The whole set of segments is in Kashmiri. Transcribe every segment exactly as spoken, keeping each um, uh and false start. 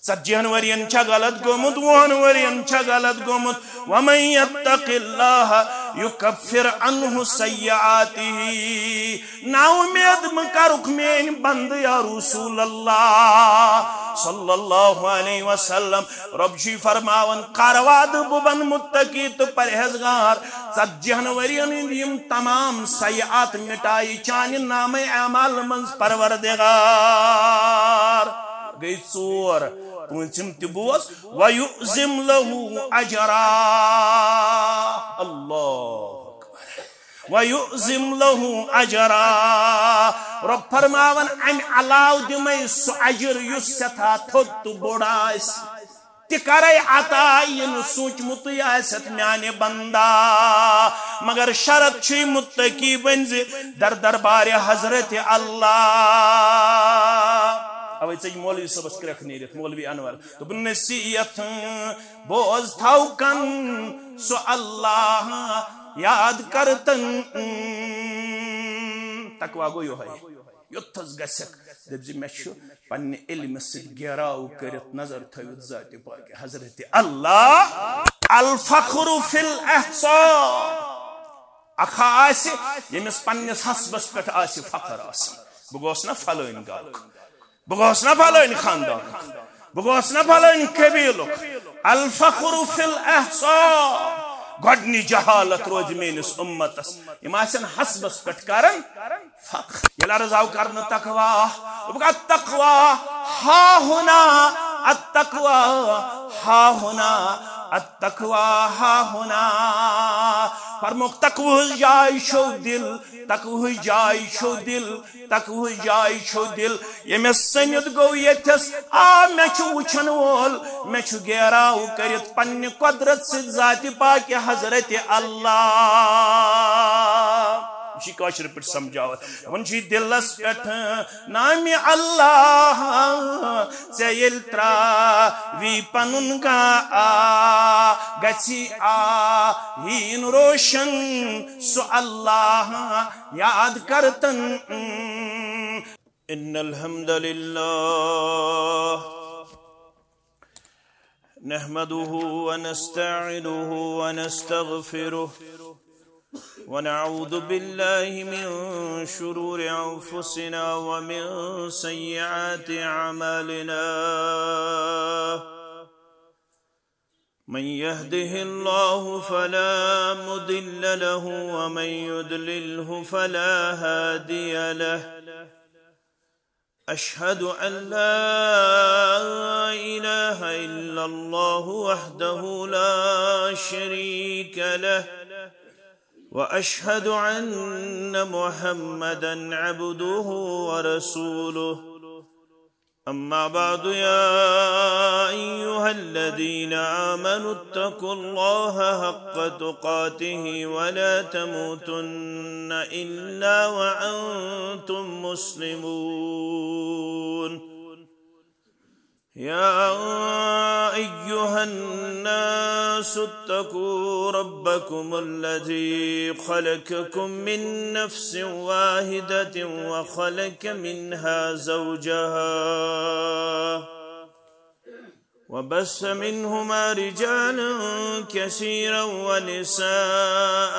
ژتجی ہن ورین چھا غلط گوٚمُت، وُہن ورین چھا غلط گوٚمُت۔ ومن یتق اللہ یکفر عنہ سیئاته۔ نا اُمید مہٕ کرُکھ میٲنۍ بندٕ یا رسول اللہ صلی اللہ علیہ وسلم۔ رۄب چھُے فرماوان، کر وعدٕ بہٕ بنہٕ متقی تہٕ پرہیزگار۔ ژتجی ہن ورین ہٕنٛدۍ یِم تمام سیئات مٹایہِ چانہِ نامہ اعمال منٛز پروردگار۔ گٔے ژور۔ پوٗنٛژِم تہِ بوز، وَيُعْظِمْ لَهُ أَجْرًا۔ اللہ اکبر۔ وَيُعْظِمْ لَهُ أَجْرًا۔ رۄب فرماوان، امہِ علاوٕ دِمے سُہ اجر یُس سٮ۪ٹھاہ تھوٚد تہٕ بوٚڑ آسہِ۔ تہِ کرے عطا، یہِ نہٕ سوٗنٛچمُتٕے آسٮ۪تھ میانہِ بندا۔ مگر شرط چھُے متقی بٔنۍ زِ در دربارِ حضرت اللہ۔ اوے ژٔج مولوی صٲبس کرٛٮ۪کھ نیٖرِتھ، مولوی انور۔ دوٚپُن، نصیحت بوز تھاو کن، سُہ اللہ یاد کرتن۔ تقوی گوٚو یِہوٚے۔ یوٚتتھس گژھکھ، دٔپۍ زِ مےٚ چھُ پننہِ علمہٕ سۭتۍ گیراو کٔرِتھ نظر تھٲوِتھ ذاتِ پاکہِ حضرت اللہ۔ الفخر فی الاحساب۔ اکھ آسہِ، ییٚمِس پننِس حسبس پٮ۪ٹھ آسہِ فخر آسان، بہٕ گوس نہ فلٲنۍ گرُک، بہٕ گوس نہ فلٲنۍ خاندانُک، بہٕ گوس نہ فلٲنۍ قبیلُک۔ الفخر فی الاحساب۔ گۄڈنِچ جہالت روزِ میٲنِس اُمتس، یِم آسن حسبس پٮ۪ٹھ کران فخر۔ ییٚلہِ عرض آو کرنہٕ تقوی، دوٚپُکھ، التقوی ہاہنا، التقوی ہاہنا، التقوی ہاہنا۔ فرموکھ، تقوی ہٕنٛز جاے چھو دل، تقوی ہٕنٛز جاے چھو دل، تقوی ہٕنٛز جاے چھو دل۔ ییٚمِس سٔمِتھ گوٚو ییٚتھس، آ، مےٚ چھُ وٕچھن وول، مےٚ چھُ گیراو کٔرِتھ پننہِ قۄدرت سۭتۍ ذاتِ پاکہِ حضرت اللہ۔ یہِ چھِ کٲشِر پٲٹھۍ سمجھاوان۔ دَپان چھِ دِلس پٮ۪ٹھ نامِ اللہ، ژےٚ ییٚلہِ ترٛاوی پنُن گا آ، گژھی آ ہیٖن روشن سُہ اللہ یاد کرتن۔ ان الحمد لله نحمده ونستعينه ونستغفره، ونعوذ بالله من شرور أنفسنا ومن سيئات أعمالنا. من يهده الله فلا مضل له، ومن يضلله فلا هادي له. أشهد أن لا إله إلا الله وحده لا شريك له، وأشهد أن محمدا عبده ورسوله. أما بعد، يا أيها الذين آمنوا اتقوا الله حق تقاته ولا تموتن إلا وأنتم مسلمون. يا أيها الناس اتقوا ربكم الذي خلقكم من نفس واحدة وخلق منها زوجها وبث منهما رجالا كثيرا ونساء،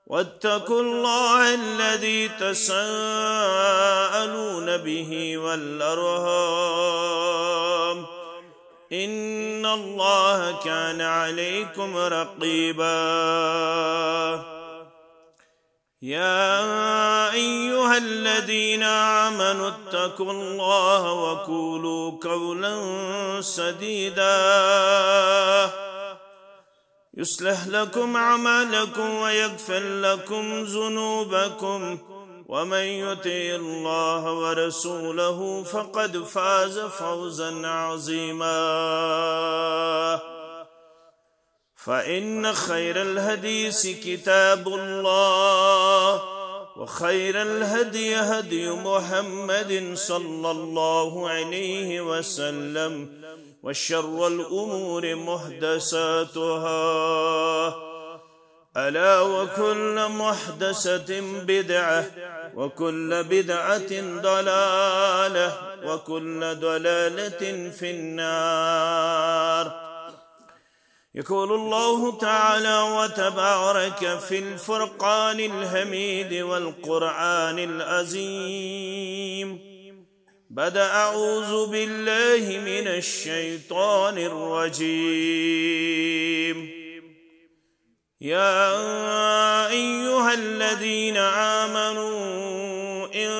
واتقوا الله الذي تساءلون به والأرحام، إن الله كان عليكم رقيبا. يا أيها الذين آمنوا اتقوا الله وقولوا قولا سديدا، يصلح لكم أعمالكم ويغفر لكم ذنوبكم، ومن يطع الله ورسوله فقد فاز فوزا عظيما. فإن خير الحديث كتاب الله، وخير الهدي هدي محمد صلى الله عليه وسلم، وشر الأمور محدثاتها، ألا وكل محدثة بدعة، وكل بدعة ضلالة، وكل ضلالة في النار. يقول الله تعالى وتبارك في الفرقان الحميد والقرآن العظيم بعد أعوذ بالله من الشيطان الرجيم. يا أيها الذين آمنوا إن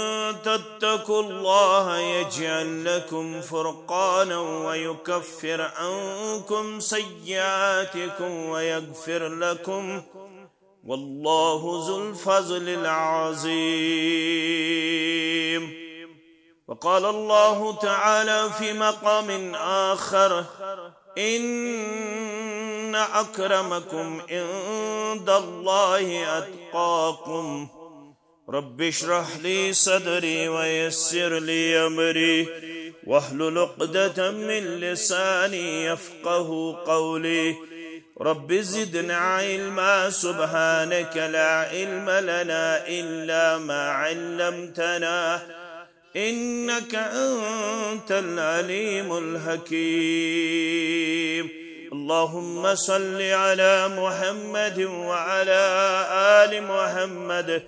تتقوا الله يجعل لكم فرقانا ويكفر عنكم سيئاتكم ويغفر لكم، والله ذو الفضل العظيم. وقال الله تعالى في مقام آخر: إن أكرمكم عند الله أتقاكم. رب اشرح لي صدري ويسر لي أمري واحلل عقدة من لساني يفقه قولي. رب زدنا علما، سبحانك لا علم لنا إلا ما علمتنا، إنك أنت العليم الحكيم. اللهم صل على محمد وعلى آل محمد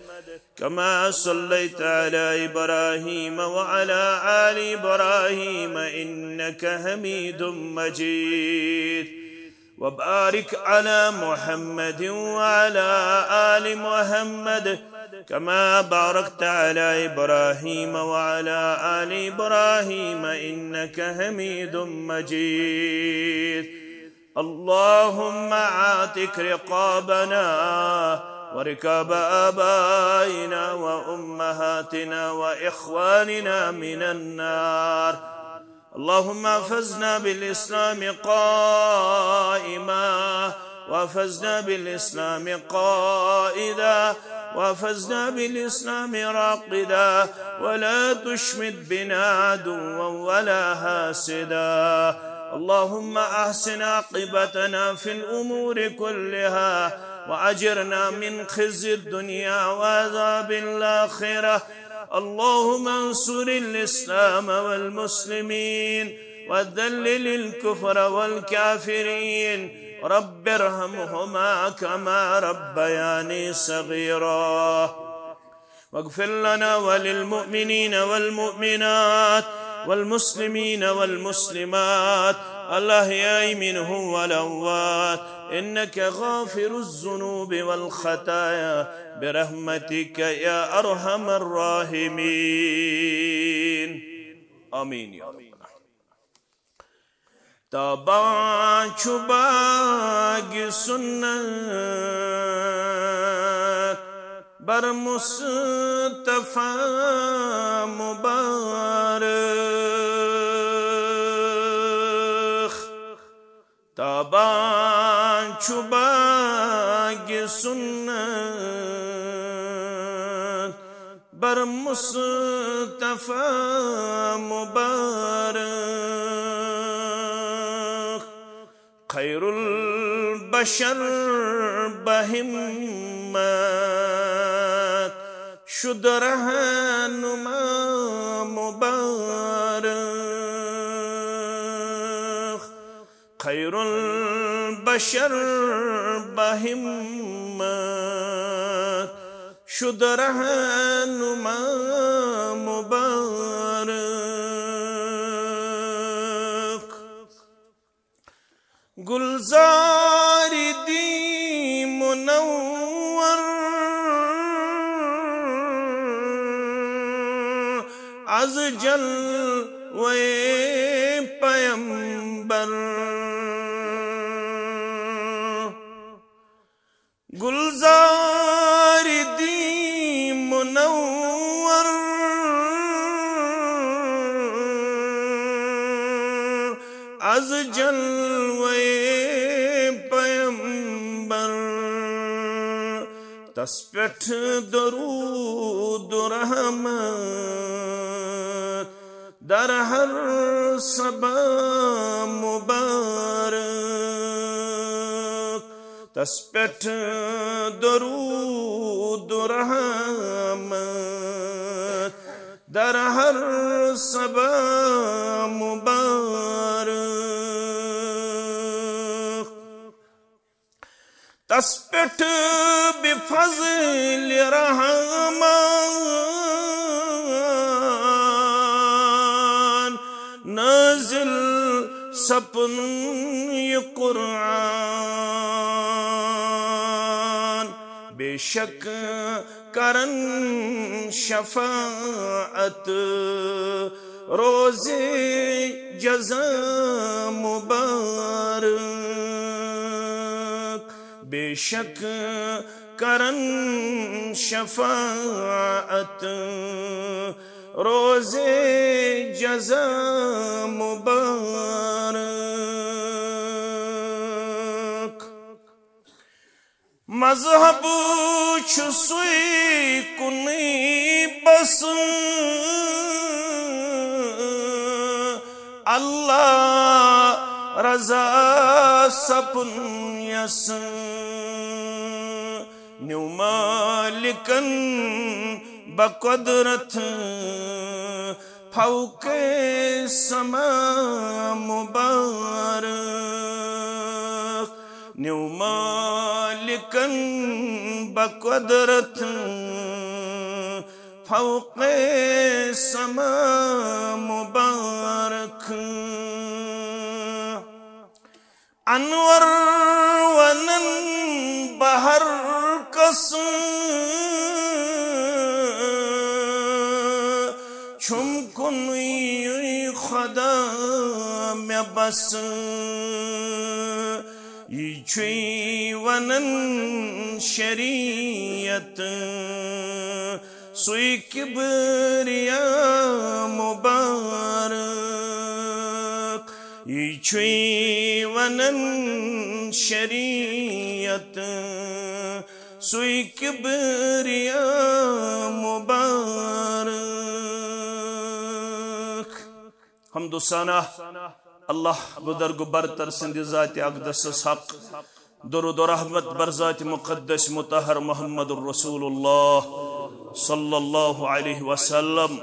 كما صليت على إبراهيم وعلى آل إبراهيم إنك حميد مجيد. وبارك على محمد وعلى آل محمد كما باركت على إبراهيم وعلى آل إبراهيم إنك حميد مجيد. اللهم أعتق رقابنا ورقاب آبائنا وأمهاتنا وإخواننا من النار. اللهم احفظنا بالإسلام قائما، واحفظنا بالإسلام قائدا، واحفظنا بالإسلام راقدا، ولا تشمت بنا عدوا ولا حاسدا. اللهم أحسن عاقبتنا في الأمور كلها، وأجرنا من خزي الدنيا وعذاب الآخرة. اللهم انصر الإسلام والمسلمين، وذلل الكفر والكافرين. رب ارحمهما كما ربياني صغيرا. واغفر لنا وللمؤمنين والمؤمنات والمسلمين والمسلمات الأحياء منهم والأموات، إنك غافر الذنوب والخطايا برحمتك يا أرحم الراحمين. آمين يا رب. تابان چھُ باغِ سُنت بر مصطفیٰ مبارک۔ تابان چھُ باغِ سُنت بر مصطفیٰ مبارک۔ خیر البشر بہمت شد رہنما مبارک۔ خیر البشر بہمت شد رہنما مبارک۔ گلزار دی منور از جلوے پیمبر۔ گلزار دی منور از جلوے پیمبر۔ تس پٮ۪ٹھ درود و رحمت در ہر صبا مبارک۔ تس پٮ۪ٹھ درود و رحمت در هر صبا مبارک۔ تس پٮ۪ٹھ بفضل رحمان نازل سپُن یہِ قرآن۔ بے شک کرن شفاعت روز جزا مبارک۔ بے شک کرن شفاعت روز جزا مبارک۔ مذہب چھُ سُے کُنُے بس، اللہ رضا سپُن یس۔ نیو مالکن بقدرت فوق سما مبارک۔ نیو مالکن بقدرت فوق سما مبارک۔ انور ونن بہر کس چھُم کُنُے خدا مےٚ بس۔ یہِ چھُے ونان شریعت سُے کبریا مبارک۔ یہِ چھُے ونان شریعت سُے کبریا مبارک۔ حمد و ثنا اللہ بزرگ برتر سٕنٛدِ ذاتِ اقدسس حق۔ درود و رحمت بر ذاتِ مقدس مطہر محمد رسول اللہ صلی اللہ علیہ وسلم۔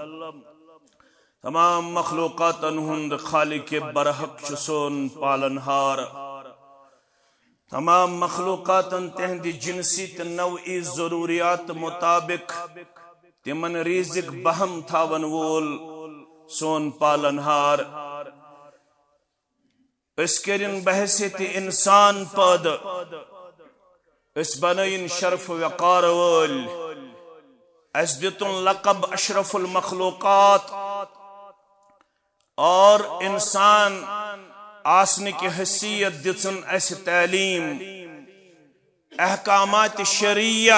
تمام مخلوقاتن ہُنٛد خالق برحق چھُ سون پالن ہار۔ تمام مخلوقاتن تہنٛدِ جنسی تہٕ نوعی ضروریات مطابق تِمن رزق بہم تھاون وول سون پالن ہار۔ أسۍ کٔرِن بحیثیت انسان پٲدٕ، أسۍ بنٲیِن شرف وقار وٲلۍ، اَسہِ دیُتُن لقب اشرف المخلوقات۔ اور انسان آسنٕکۍ حیثیت دِژٕن اَسہِ تعلیٖم، احکامات شرعیہ،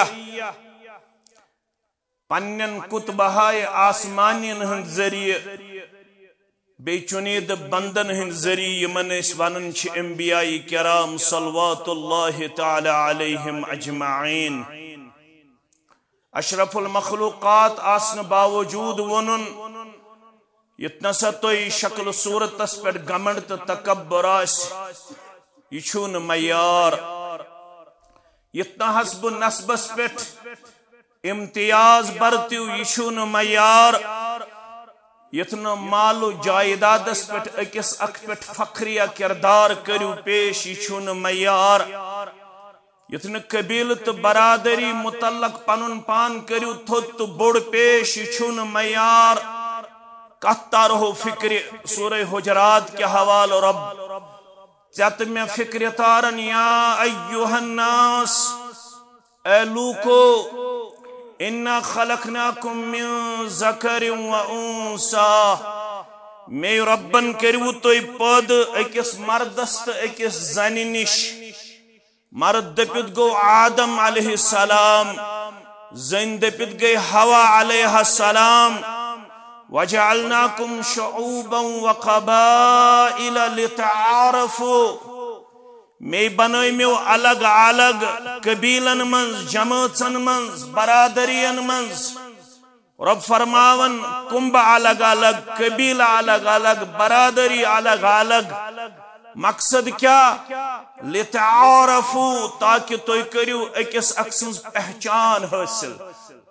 پننٮ۪ن کتبہائے آسمانین ہٕنٛدۍ ذٔریعہٕ، بیٚیہِ چُنیدٕ بندن ہٕنٛدۍ ذٔریعہٕ، یِمن أسۍ ونان چھِ انبیاء کرام صلوات اللہ تعالی علیہم اجمعین۔ اشرف المخلوقات آسنہٕ باوجود ووٚنُن، یُتھ نسا تُہۍ شکل صورتس پٮ۪ٹھ گھمنڈ تہٕ تکبر آسہِ، یہِ چھُو نہٕ معیار۔ یُتھ نہٕ حسب نسبس پٮ۪ٹھ امتیاز برتِو، یہِ چھُو نہٕ معیار۔ یُتھ نہٕ مال و جائیدادس پٮ۪ٹھ أکِس اکھ پٮ۪ٹھ فخریہ کردار کٔرِو پیش، یہِ چھُو نہٕ معیار۔ یُتھ نہٕ قبیلہٕ تہٕ برادری متعلق پنُن پان کٔرِو تھوٚد تہٕ بوٚڑ پیش، یہِ چھُو نہٕ معیار۔ کتھ تارہو فکرِ سورہ حجرات کہِ حوالہٕ رب۔ ژےٚ تہٕ مےٚ فکرِ تارن، یا ایہا الناس، اے لوٗکو، انا خلقناکم من ذکر و انثی، مے ربن کٔرِوٕ تُہۍ پٲدٕ أکِس مردس تہٕ أکِس زنہِ نِش۔ مرد دٔپِتھ گوٚو آدم علیہ السلام، زٔنۍ دٔپِتھ گٔے حوا علیہ السلام۔ وجعلناکم شعوبا وقبائل لتعارفوا، مے بنٲومیو الگ الگ قبیلن منٛز، جمٲژن منٛز، برادرین منٛز۔ رب فرماون، کُنبہٕ الگ الگ، قبیلہٕ الگ الگ، برادری الگ الگ۔ مقصد کیا؟ لتعارفوا، تاکہ تُہۍ کٔرِو أکِس اکھ سٕنٛز پہچان حٲصِل،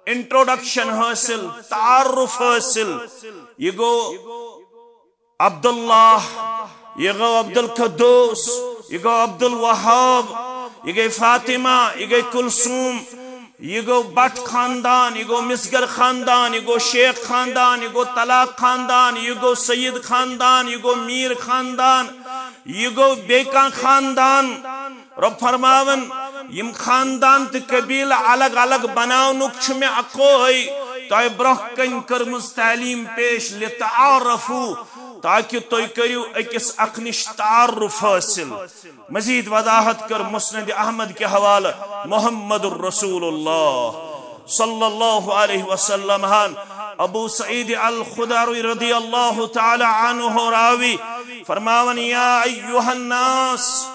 انٹروڈکشن حٲصِل، تعارف حٲصِل۔ یہِ گوٚو عبداللہ، یہِ گوٚو عبدالقدوس، یہِ گوٚو عبدالوہاب، یہِ گٔے فاطمہ، یہِ گٔے کلثوم، یہِ گوٚو بٹ خاندان، یہِ گوٚو مسگر خاندان، یہِ گوٚو شیخ خاندان، یہِ گوٚو طلاق خاندان، یہِ گوٚو سید خاندان، یہِ گوٚو میر خاندان، یہِ گوٚو بیٚیہِ کانٛہہ خاندان۔ رۄب فرماوان، یِم خاندان تہٕ قبیلہٕ الگ الگ بناونُک چھُ مےٚ اکوے تۄہہِ برونٛہہ کنہِ کٔرمٕژ تعلیٖم پیش، لتعارفوا، تاکہ تُہۍ کٔرِو أکِس اکھ نِش تعارف حٲصِل۔ مزید وضاحت کٔر مسند احمد کہِ حوالہٕ محمد الرسول اللہ صلی اللہ علیہ وسلم ہن۔ ابو سعید الخدری رضی اللہ تعالی عنہ راوی فرماوان، یا ایھا الناس،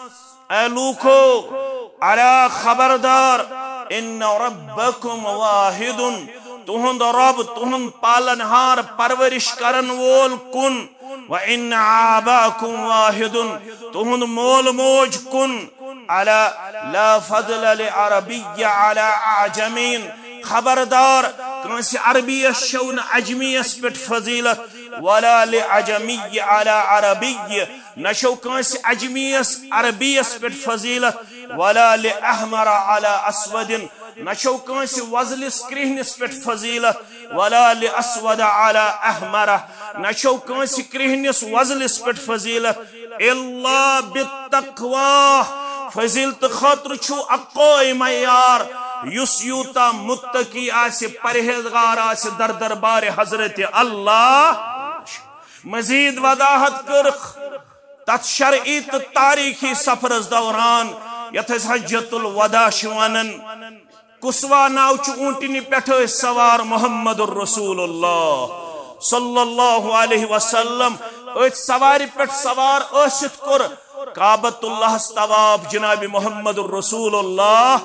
اے لوکو، الا خبردار، ان ربکم واحد، تہند رب، تہند پالنہار، پرورش کرن وول کُن، و ان آباکم واحد، تہند مول موج کُن، الا لا فضل لعربی علی اعجمین، خبردار، کٲنٛسہِ عربیس چھو نہٕ عجمیس پٮ۪ٹھ فضیلت، ولا لعجمی علی عربی، نہ چھو کٲنٛسہِ عجمیس عربیس پٮ۪ٹھ فضیلت، ولا لاحمر علی اسود، نہ چھو کٲنٛسہِ وۄزلِس کرٛہنِس پٮ۪ٹھ فضیلت، ولا لاسود علی احمر، نہ چھو کٲنٛسہِ کرٛہنِس وۄزلِس پٮ۪ٹھ فضیلت، الا بالتقوی، فضیلت خٲطرٕ چھُ اکوے معیار، یُس یوٗتاہ متقی آسہِ، پرہیزگار آسہِ، در دربارِ حضرت اللہ۔ مزید وضاحت کٔرٕکھ تتھ شرعی تہٕ تاریخی سفرس دوران، یتھ أسۍ حجۃ الوداع چھِ ونان۔ قصویٰ ناو چہِ اوٗنٹنہِ پٮ۪ٹھ ٲسۍ سوار محمد الرسول اللہ صلی اللہ علیہ وسلم۔ أتھۍ سوارِ پٮ۪ٹھ سوار ٲسِتھ کوٚر کعبۃ اللہس طواف جناب محمد الرسول اللہ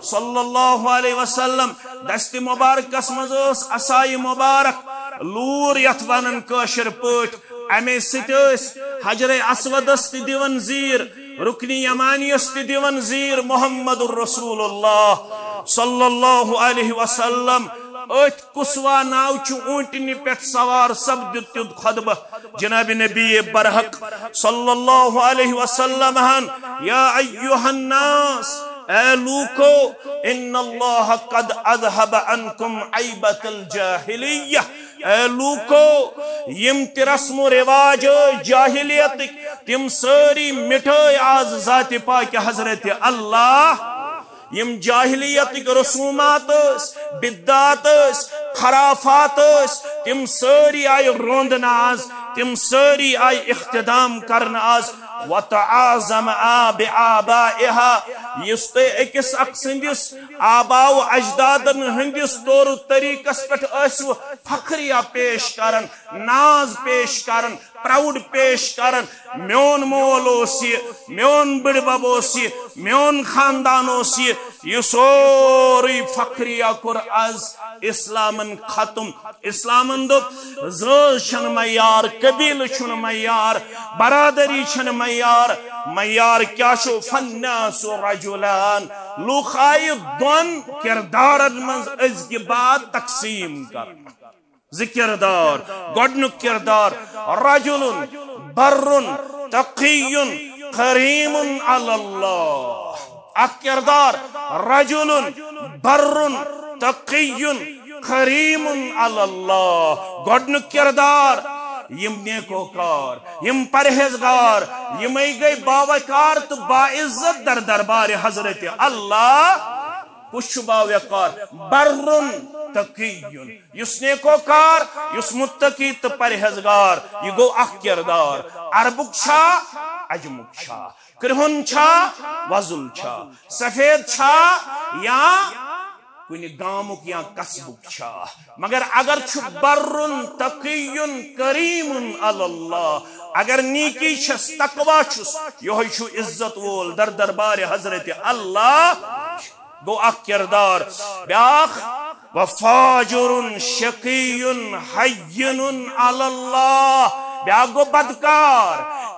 صلی اللہ علیہ وسلم۔ دستِ مبارکس منٛز ٲس عصایہِ مبارک، لوٗر یتھ ونان کٲشِر پٲٹھۍ۔ امے سۭتۍ ٲسۍ حجر اسودس تہِ دِوان زیٖر، رکن یمانیس تہِ دِوان زیٖر محمد الرسول اللہ صلی اللہ علیہ وسلم۔ أتھۍ قصویٰ ناو چہِ اوٗنٹنہِ پٮ۪ٹھ سوار سپدِتھ دیُت خطبہ جناب نبی برحق صلی اللہ علیہ وسلم ہن، یا ایھا الناس، اے لوکو، ان اللہ قد اذھب عنکم عیبۃ الجاہلیہ، اے لوکو، یِم تہِ رسم و رواج ٲسۍ جاہلیتٕکۍ، تِم سٲری مِٹٲے آز ذاتِ پاکہِ حضرت اللہ۔ یِم جاہلیتٕکۍ رسومات ٲسۍ، بدعات ٲسۍ، خرافات ٲسۍ، تِم سٲری آیہِ رونٛدنہٕ آز، تِم سٲری آیہِ اختتام کرنہٕ آز۔ وتعاظم بآبائها، یُس تُہۍ أکِس اکھ سٕنٛدِس آبا و اجدادن ہٕنٛدِس طور و طریقس پٮ۪ٹھ ٲسِو فخریہ پیش کران، ناز پیش کران، پراؤڈ پیش کران، میون مول اوس یہِ، میون بٕڈبب اوس یہِ، میون خاندان اوس یہِ، یہِ سورُے فخریہ کوٚر از اسلامن ختم۔ اسلامن دوٚپ، زٲژ چھنہٕ معیار، قبیلہٕ چھُنہٕ معیار، برادری چھنہٕ معیار، معیار کیٛاہ چھُ؟ فالناس رجلان، لُکھ آیہِ دۄن کردارن منٛز أزکہِ بعد تقسیٖم کرنہٕ۔ زٕ کردار۔ گۄڈنیُک کردار، رجل بر تقی کریم علی اللہ۔ اکھ کردار، رجل بر تقی کریم علی اللہ۔ گۄڈنیُک کردار، یِم نیکوکار، یِم پرہیزگار، یِمے گٔے باوقار تہٕ باعزت در دربارِ حضرت اللہ۔ کُس چھُ باوقار؟ بر تقی، یُس نیکوکار، یُس متقی تہٕ پرہیزگار، یہِ گوٚو اکھ کردار۔ عربُک چھا، عجمُک چھا، کرٛہُن چھا، وۄزُل چھا، سفید چھا، یا کُنہِ گامُک یا قصبُک چھا؟ مگر اگر چھُ بر تقی کریم علی اللہ، اگر نیکی چھس، تقوی چھُس، یہوے چھُ عزت وول در دربارِ حضرت اللہ۔ گوٚو اکھ کردار۔ بیاکھ، وفاجر شقی حین علی اللہ۔ بیاکھ گوٚو بدکار،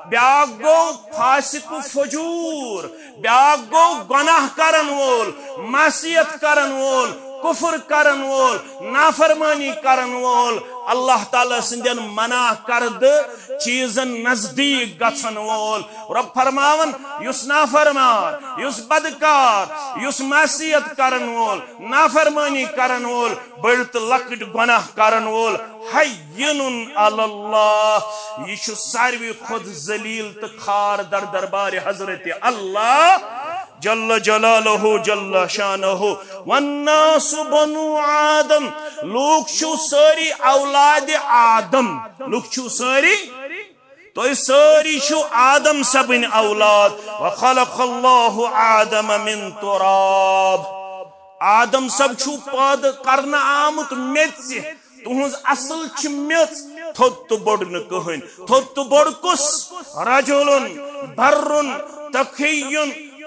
بیاکھ گوٚو فاسق و فجور، بیاکھ گوٚو گناہ کرن وول، معصیت کرن وول، کفر کرن وول، نافرمانی کرن وول، اللہ تعالیٰ سٕنٛدٮ۪ن منع کردٕ چیٖزن نزدیٖک گژھن وول۔ رب فرماون، یُس نافرمان، یُس بدکار، یُس معصیت کرن وول، نافرمانی کرن وول، بٔڑۍ تہٕ لۄکٕٹۍ گۄناہ کرن وول، ہینٌ علی اللہ، یہِ چھُ ساروی کھۄتہٕ ذلیل تہٕ خار در دربارِ حضرت اللہ جل جلالہ جل شانہ۔ والناس بنو آدم، لوٗکھ چھِو سٲری اولادِ آدم، لوٗکھ چھِو سٲری، تُہۍ سٲری چھِو آدم صٲبٕنۍ اولاد۔ وخلق اللہ آدم من تراب، آدم صٲب چھُو پٲدٕ کرنہٕ آمُت میٚژِ، تُہنٛز اصل چھِ میٚژ، تھوٚد تہٕ بوٚڑ نہٕ کٕہٕنۍ۔ تھوٚد تہٕ بوٚڑ کُس؟ رجل بر تقی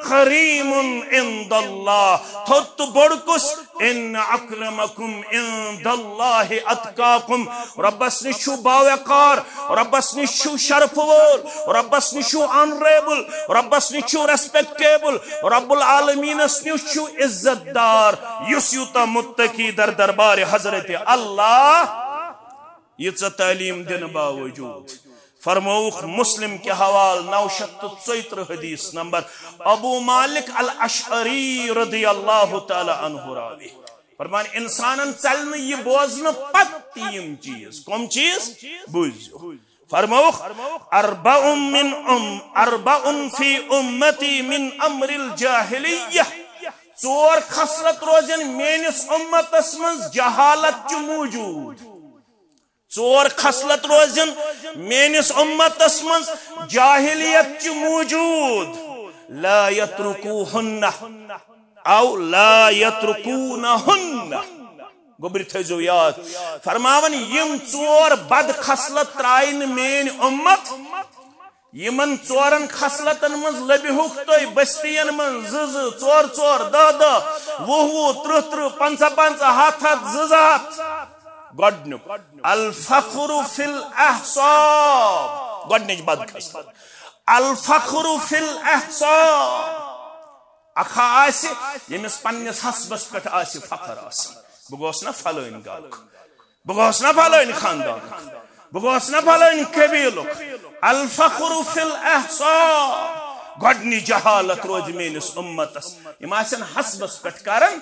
کریم عند اللہ۔ تھوٚد تہٕ بوٚڑ کُس؟ ان اکرمکم عند اللہ اتقاکم۔ رۄبس نِش چھُو باوقار، رۄبس نِش چھُو شرفہٕ وول، رۄبس نِش چھُو آنریبل، رۄبس نِش چھُو ریسپیکٹیبل، رب العالمینس نِش چھُو عزت دار، یُس یوٗتاہ متقی در دربارِ حضرت اللہ۔ ییٖژاہ تعلیٖم دِنہٕ باوجوٗد فرمووُکھ مسلم کہِ حوالہٕ نو شیٚتھ تہٕ ژۄیہِ ترٕٛہ حدیث نمبر، ابو مالک الاشعری رضی اللہ تعالیٰ عنہ راوی فرمان، انسانن ژلہِ نہٕ یہِ بوزنہٕ پتہٕ تہِ یِم چیٖز۔ کم چیٖز؟ بوٗزِو۔ فرمووُکھ، اربع من ام، اربع فی امتی من امر الجاہلیہ، ژور خصلت روزن میٲنِس امتس منٛز جہالت چہِ موٗجوٗب۔ ژور خصلت روزن میٲنِس امتس منٛز جاہلیت چہِ موٗجوٗب۔ لا یترکوہن او لا یترکونہن۔ گوٚبرِ تھٲیزیو یاد۔ فرماوان، یِم ژور بد خصلت ترایہِ نہٕ میٲنۍ امت۔ یِمن ژورن خصلتن منٛز لٔبِہُکھ تُہۍ بستین منٛز زٕ زٕ، ژور ژور، دَہ دَہ، وُہ وُہ، ترٕٛہ ترٕٛہ، پنٛژاہ پنٛژاہ، ہتھ ہتھ، زٕ زٕ ہتھ۔ گۄڈنیُک، الفخر فی الاحساب، گۄڈنِچ بد خصلت۔ الفخر فی الاحساب۔ اکھا آسہِ، ییٚمِس پننِس حسبس پٮ۪ٹھ آسہِ فخر آسان، بہٕ گوس نہ فلٲنۍ گرُک، بہٕ گوس نہ فلٲنۍ خاندانُک، بہٕ گوس نہ فلٲنۍ قبیلُک۔ الفخر فی الاحساب، گۄڈنِچ جہالت روزِ میٲنِس امتس۔ یِم آسن حسبس پٮ۪ٹھ کران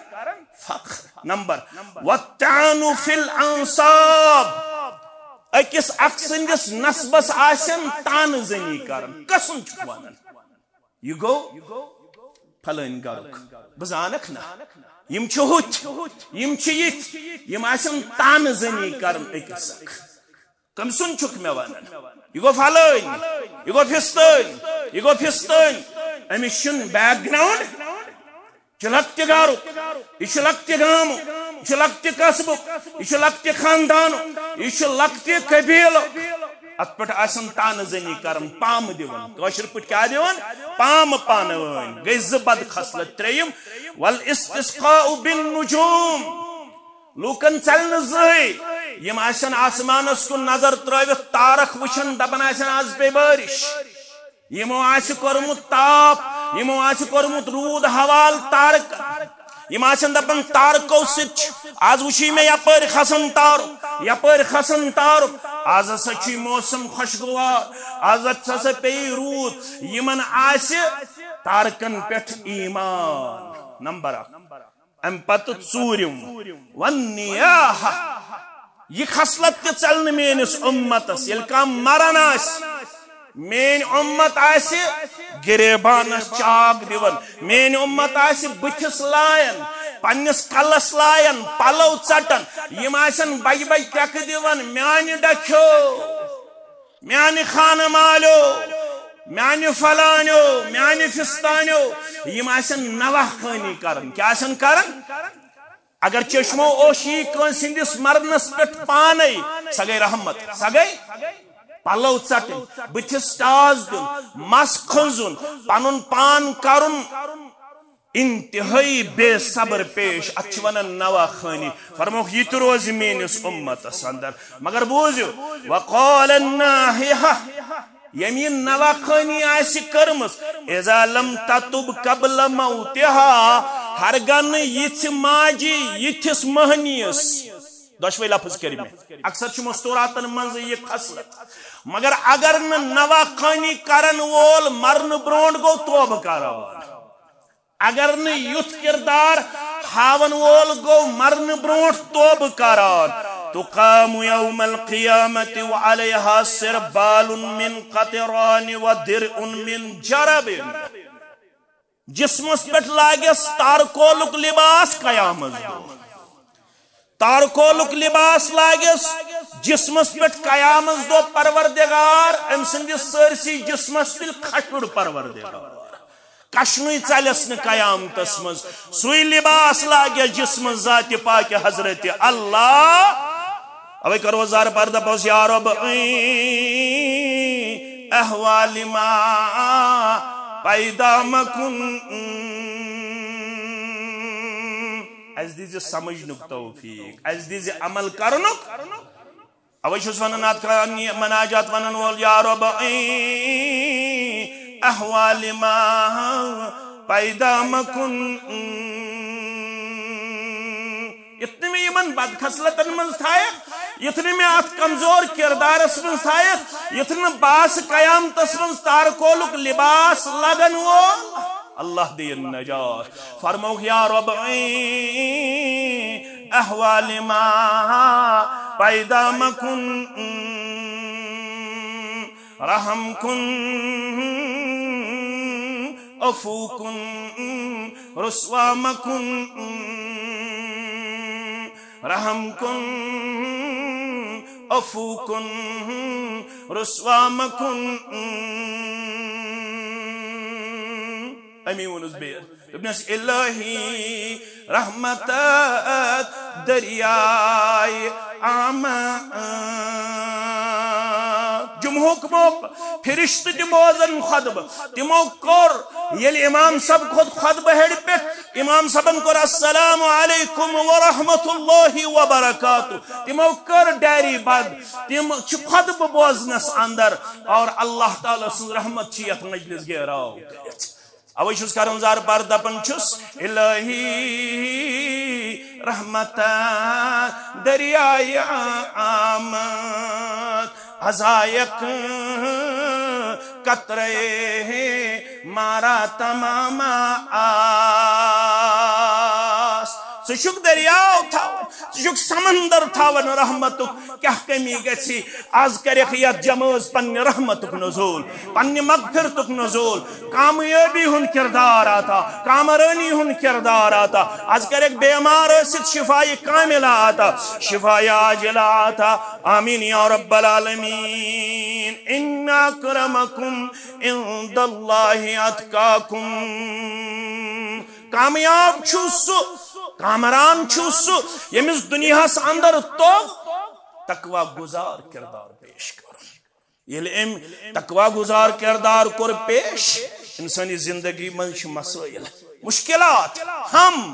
فخر۔ نمبر، والطعن فی الانساب، أکِس اکھ سٕنٛدِس نسبس آسن طعنہٕ زنی کران، قسم چھُکھ ونان۔ یہِ گوٚو فلٲنۍ گرُک، بہٕ زانکھ نہ، یِم چھِ ہُتھۍ، یِم چھِ یِتھۍ، یِم آسن طعنہٕ زنی کران أکِس اکھ۔ کٔمۍ سُنٛد چھُکھ مےٚ ونان؟ یہِ گوٚو فلٲنۍ، یہِ گوٚو فستٲنۍ، یہِ گوٚو فستٲنۍ۔ أمِس چھُنہٕ background، یہِ چھُ لۄکٹہِ گرُک، یہِ چھُ لۄکٹہِ گامُک، یہِ چھُ لۄکٹہِ قصبُک، یہِ چھُ لۄکٹہِ خاندانُک، یہِ چھُ لۄکٹہِ قبیلُک۔ اتھ پٮ۪ٹھ آسن طعنہٕ زنی کران، پامہٕ دِوان۔ کٲشِر پٲٹھۍ کیٛاہ دِوان؟ پامہٕ پانہٕ وٲنۍ۔ گٔے زٕ بد خصلت۔ ترٛیٚیِم، والاستسقاء بالنجوم۔ لوٗکن ژلہِ نہٕ زٕہٕے۔ یِم آسن آسمانس کُن نظر ترٲوِتھ تارک وٕچھان، دپان آسن، آز پیٚیہِ بٲرِش۔ یِمو آسہِ کوٚرمُت تاپھ، یِمو آسہِ کوٚرمُت روٗد حوالہٕ تارکن۔ یِم آسن دپان، تارکو سۭتۍ چھُ، آز وٕچھُے مےٚ یپٲرۍ کھسان تارُک، یپٲرۍ کھسان تارُک۔ آز ہسا چھُے موسم خۄشگوار، آز ہسا پیٚیہِ روٗد۔ یِمن آسہِ تارکن پٮ۪ٹھ ایمان۔ نمبر اکھ۔ امہِ پتہٕ ژوٗرِم، والنیاحہ۔ یہِ خصلت تہِ ژلہِ نہٕ میٲنِس اُمتس۔ ییٚلہِ کانٛہہ مران آسہِ، میٲنۍ اُمت آسہِ گریبانس چاک دِوان، میٲنۍ اُمت آسہِ بٕتھِس لایان، پننِس کلس لایان، پلو ژٹان، یِم آسن بجہِ بجہِ ٹٮ۪کہٕ دِوان، میانہِ ڈکھیو، میانہِ خانہٕ مالیو، میانہِ فلانیو، میانہِ فستانیو، یِم آسن نواہ خٲنی کران۔ کیٛاہ آسن کران؟ اگر چشمو اوشی کٲنٛسہِ ہٕنٛدِس مرنس پٮ۪ٹھ پانے، سۄ گٔے رحمت، سۄ گٔے پلو ژٹٕنۍ، بٕتھِس ٹاس دیُن، مس کھنزُن، پنُن پان کرُن انتہٲئی بے صبر پیش، اتھ چھِ ونان نواہ خٲنی۔ فرموکھ، یہِ تہِ روزِ میٲنِس اُمتس اندر۔ مگر بوٗزِو، وقال الناحیہ، ییٚمۍ یہِ نواخٲنی آسہِ کٔرمٕژ، اذا لم تتب قبل موتها، ہرگاہ نہٕ یِژھِ ماجہِ یِتھِس مٔہنِیَس، دۄشوے لفظ کٔرۍ مےٚ، اکثر چھُ مستوراتن منٛز یہِ خصلت، مگر اگر نہٕ نواخٲنی کرن وول مرنہٕ برونٹھ گوٚو توبہٕ کران، اگر نہٕ یُتھ کردار ہاون وول گوٚو مرنہٕ برونٹھ توبہٕ کران، تقام یوم القیامة وعلیہا سربال من قطران ودرع من جرب۔ جسمس پٮ۪ٹھ لاگٮ۪س تارکولُک لباس قیامت دۄہ۔ تارکولُک لباس لاگٮ۪س جسمس پٮ۪ٹھ قیامت دۄہ پروردگار، أمۍ سٕنٛدِس سٲرسٕے جسمس تُلہِ کھشُر پروردگار۔ کشنُے ژلٮ۪س نہٕ قیامتس منٛز۔ سُے لباس لاگٮ۪س جسمس ذاتِ پاکِ حضرت اللہ۔ اوے کرو زار پردہ پوز، یا رب، ایں احوال ما پیدا مکن۔ اَسہِ دیٖزِ سمجھنُک توفیق، اَسہِ دیٖزِ عمل کرنُک۔ اوے چھُس ونان اتھ کران یہِ مناجات ونان وول، یا رب، ایں احوال ما پیدا مکن۔ یُتھ نہٕ مےٚ یِمن بدخصلتن منٛز تھایکھ، یُتھ نہٕ مےٚ اتھ کمزور کردارس منٛز تھایکھ، یُتھ نہٕ باسہِ قیامتس منٛز تارکولُک لباس لگن وول۔ اللہ دِیِن نجات۔ فرموکھ، یا رب، ایں احوال ما پیدا مکن، رحم کن، عفو کن، رسوا مکن، رحم کن، عفو کن، رسوا مکن۔ امی ووٚنُس بیٚیہِ۔ دوٚپنَس، الہی رحمت دریائے عام۔ جمعہُک موقع، فرشتہٕ تہِ بوزن خطبہٕ۔ تِمو کوٚر، ییٚلہِ امام صٲب کھوٚت خطبہٕ ہیٚرِ پٮ۪ٹھ، امام صٲبن کوٚر السلام علیکم ورحمۃ اللہ وبرکاتہ۔ تِمو کٔر ڈیری بند، تِم چھِ خطبہٕ بوزنس اندر اور اللہ تعالیٰ سٕنٛز رحمت چھِ یتھ مجلس گیراو کٔرِتھ۔ اوے چھُس کران زار پار دپان چھُس، الہی رحمت دریائے آمد، ازایک قطرے مارا تمام آس۔ ژٕ چھُکھ دریاو تھاوان، ژٕ چھُکھ سمندر تھاوان رحمتُک، کیٛاہ کمی گژھی؟ از کرکھ یتھ جمٲژ پننہِ رحمتُک نزول، پننہِ مغفرتُک نزول، کامیٲبی ہُنٛد کردار عطا، کامرٲنی ہُنٛد کردار عطا۔ از کرکھ بیمار ٲسِتھ شفایہِ کاملہ عطا، شفایہِ عاجلہ عطا۔ آمین یا رب العالمین۔ ان اکرمکم عند اللہ اتقاکم۔ کامیاب چھُ سُہ، کامران چھُ سُہ، ییٚمِس دُنیاہس اندر توٚگ تقوی گُزار کردار پیش کرُن۔ ییٚلہِ أمۍ تقوی گُزار کردار کوٚر پیش، انسٲنی زندگی منٛز چھِ مسٲیل، مشکلات، ہم،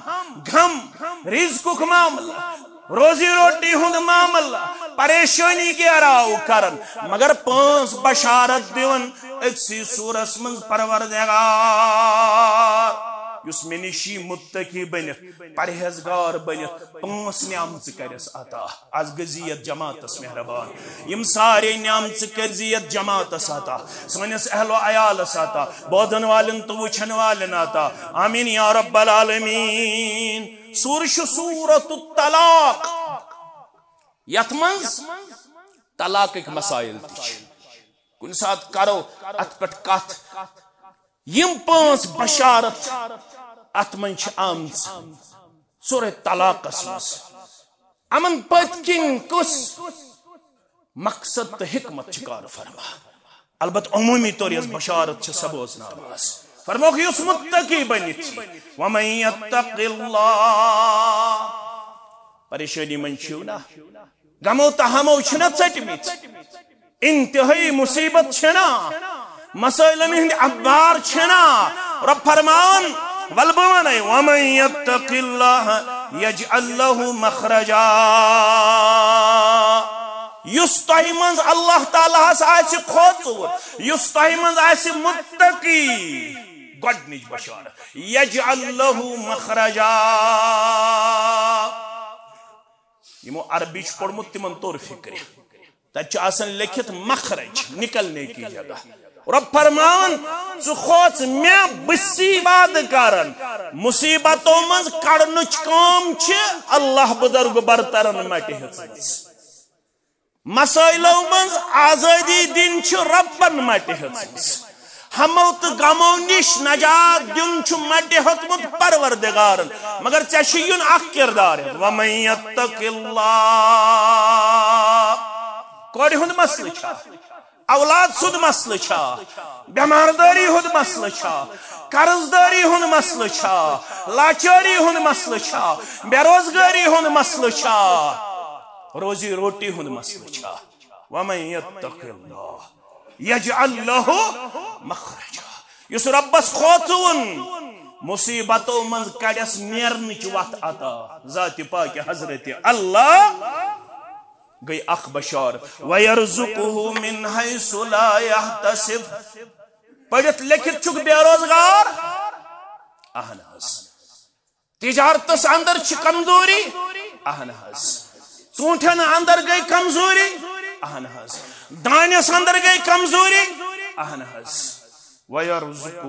غم، رزقُک معاملہٕ، روزی روٹی ہُنٛد معاملہٕ، پریشٲنی گیراو کران، مگر پانٛژھ بشارت دِوان أکسٕے سورس منٛز، پروردگار، یُس مےٚ نِش یی متقی بٔنِتھ، پرہیزگار بٔنِتھ، پانٛژھ نعمژٕ کرٮ۪س عطا۔ از گٔژھ یتھ جماعتس مہربان، یِم سارے نعمژٕ کٔرۍ زِ یتھ جماعتس عطا، سٲنِس اہل و عیالس عطا، بوزن والٮ۪ن تہٕ وٕچھن والٮ۪ن عطا۔ آمین یا رب العالمین۔ سورہ چھُ سورۃ الطلاق، یتھ منٛز طلاقٕکۍ مسائل تہِ چھِ۔ کُنہِ ساتہٕ کرو اتھ پٮ۪ٹھ کتھ۔ یِم پانٛژھ بشارت اتھ منٛز چھِ آمژٕ سورہ طلاقس منٛز۔ یِمن پٔتۍ کِنۍ کُس مقصد تہٕ حکمت چھِ کار فرما؟ البتہ عمومی طور یۄس بشارت چھِ، سۄ بوزناوان۔ فرموکھ، یُس متقی بٔنِتھ یی، ومن یتق اللہ، پریشٲنی منٛز چھِو نا، غمو تہمو چھِنہ ژٔٹمٕتۍ، انتہٲئی مصیبت چھِنہ، مسائلن ہٕنٛدۍ اخبار چھِنہ، رب فرمان، ول بہٕ ونے، ومن یتق اللہ یجعل لہ مخرجا۔ یُس تۄہہِ منٛز اللہ تعالیٰ ہس آسہِ کھوژوُن، یُس تۄہہِ منٛز آسہِ متقی، گۄڈنِچ بشارت، یجعل لہ مخرجا۔ یِمو عربی چھُ پوٚرمُت، تِمن توٚر فِکرِ۔ تتہِ چھُ آسان لیکھِتھ مخرج، نکلنے کی جگہ۔ رۄب فرماوان، ژٕ کھوژ مےٚ، بہٕ چھُسے وعدٕ کران۔ مصیبتو منٛز کڑنٕچ کٲم چھِ اللہ بزرگ برترن مٹہِ ہیژمٕژ۔ مسائلو منٛز آزٲدی دِنۍ چھِ رۄبن مٹہِ ہیژمٕژ۔ ہمو تہٕ غمو نِش نجات دیُن چھُ مٹہِ ہیوٚتمُت پروردگارن۔ مگر ژےٚ چھُ یُن اکھ کردار ہیٚتھ، ومن یتق اللہ۔ کورِ ہُنٛد مسلہٕ چھا؟ اولاد سُنٛد مسلہٕ چھا؟ بٮ۪ماردٲری ہُنٛد مسلہٕ چھا؟ قرض دٲری ہُنٛد مسلہٕ چھا؟ لاچٲری ہُنٛد مسلہٕ چھا؟ بے روزگٲری ہُنٛد مسلہٕ چھا؟ روزی روٹی ہُنٛد مسلہٕ چھا؟ ومن یتق اللہ یجعل لہ مخرجا۔ یُس رۄبس کھوژوُن، مصیبتو منٛز کڑٮ۪س نیرنٕچ وتھ عطا۔ ذاتِ پاکہِ حضرت اللہ گٔے اکھ بشارت، ویرزقہ من حیث لا یحتسب۔ پٔرِتھ لیکھِتھ چھُکھ بے روزگار؟ اہن حظ۔ تجارتس اندر چھِ کمزوری؟ اہن حظ۔ ژوٗنٛٹھٮ۪ن اندر گٔے کمزوری؟ اہن حظ۔ دانٮ۪س اندر گٔے کمزوری؟ اہن حظ۔ ویرزقہ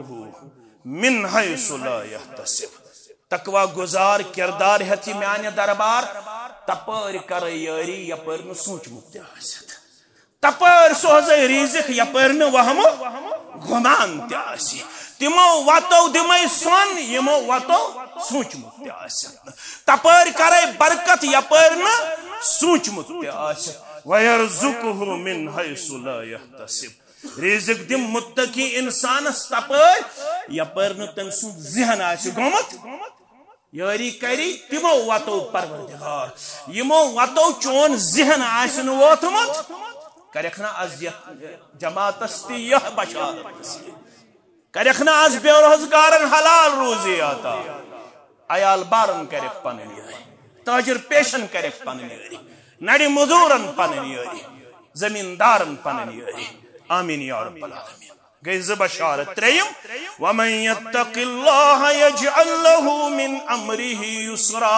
من حیث لا یحتسب۔ تقوی گزار کردار ہیٚتھ یہِ میانہِ دربار، تپٲرۍ کرے یٲری یپٲرۍ نہٕ سوٗنٛچمُت تہِ آسٮ۪تھ۔ تپٲرۍ سوزے رزق یپٲرۍ نہٕ وہمہٕ گمان تہِ آسہِ۔ تِمو وتو دِمے سۄن، یِمو وتو سوٗنٛچمُت تہِ آسٮ۪تھ نہٕ۔ تپٲرۍ کرے برکت یپٲرۍ نہٕ سوٗنٛچمُت تہِ آسہِ۔ ویرزقہ من حیث لا یحتسب۔ رزق دِم متقی انسانس تپٲرۍ یپٲرۍ نہٕ تٔمۍ سُنٛد ذہن آسہِ گوٚمُت۔ یٲری کری تِمو وتو پروردگار، یِمو وتو چون ذہن آسہِ نہٕ ووتمُت۔ کرکھ نہ از یتھ جماعتس تہِ یہِ بشارت نصیب۔ کرکھ نہ از بے روزگارن حلال روزی عطا۔ عیال بارن کرکھ پنٕنۍ یٲری، تاجر پیشن کرکھ پنٕنۍ یٲری، نرِ مزورن پنٕنۍ یٲری، زمیندارن پنٕنۍ یٲری۔ آمین یا رب العالمین۔ گٔے زٕ بشارت۔ ترٛیٚیِم، ومن یتق اللہ یجعل لہ من امرہ یسرا۔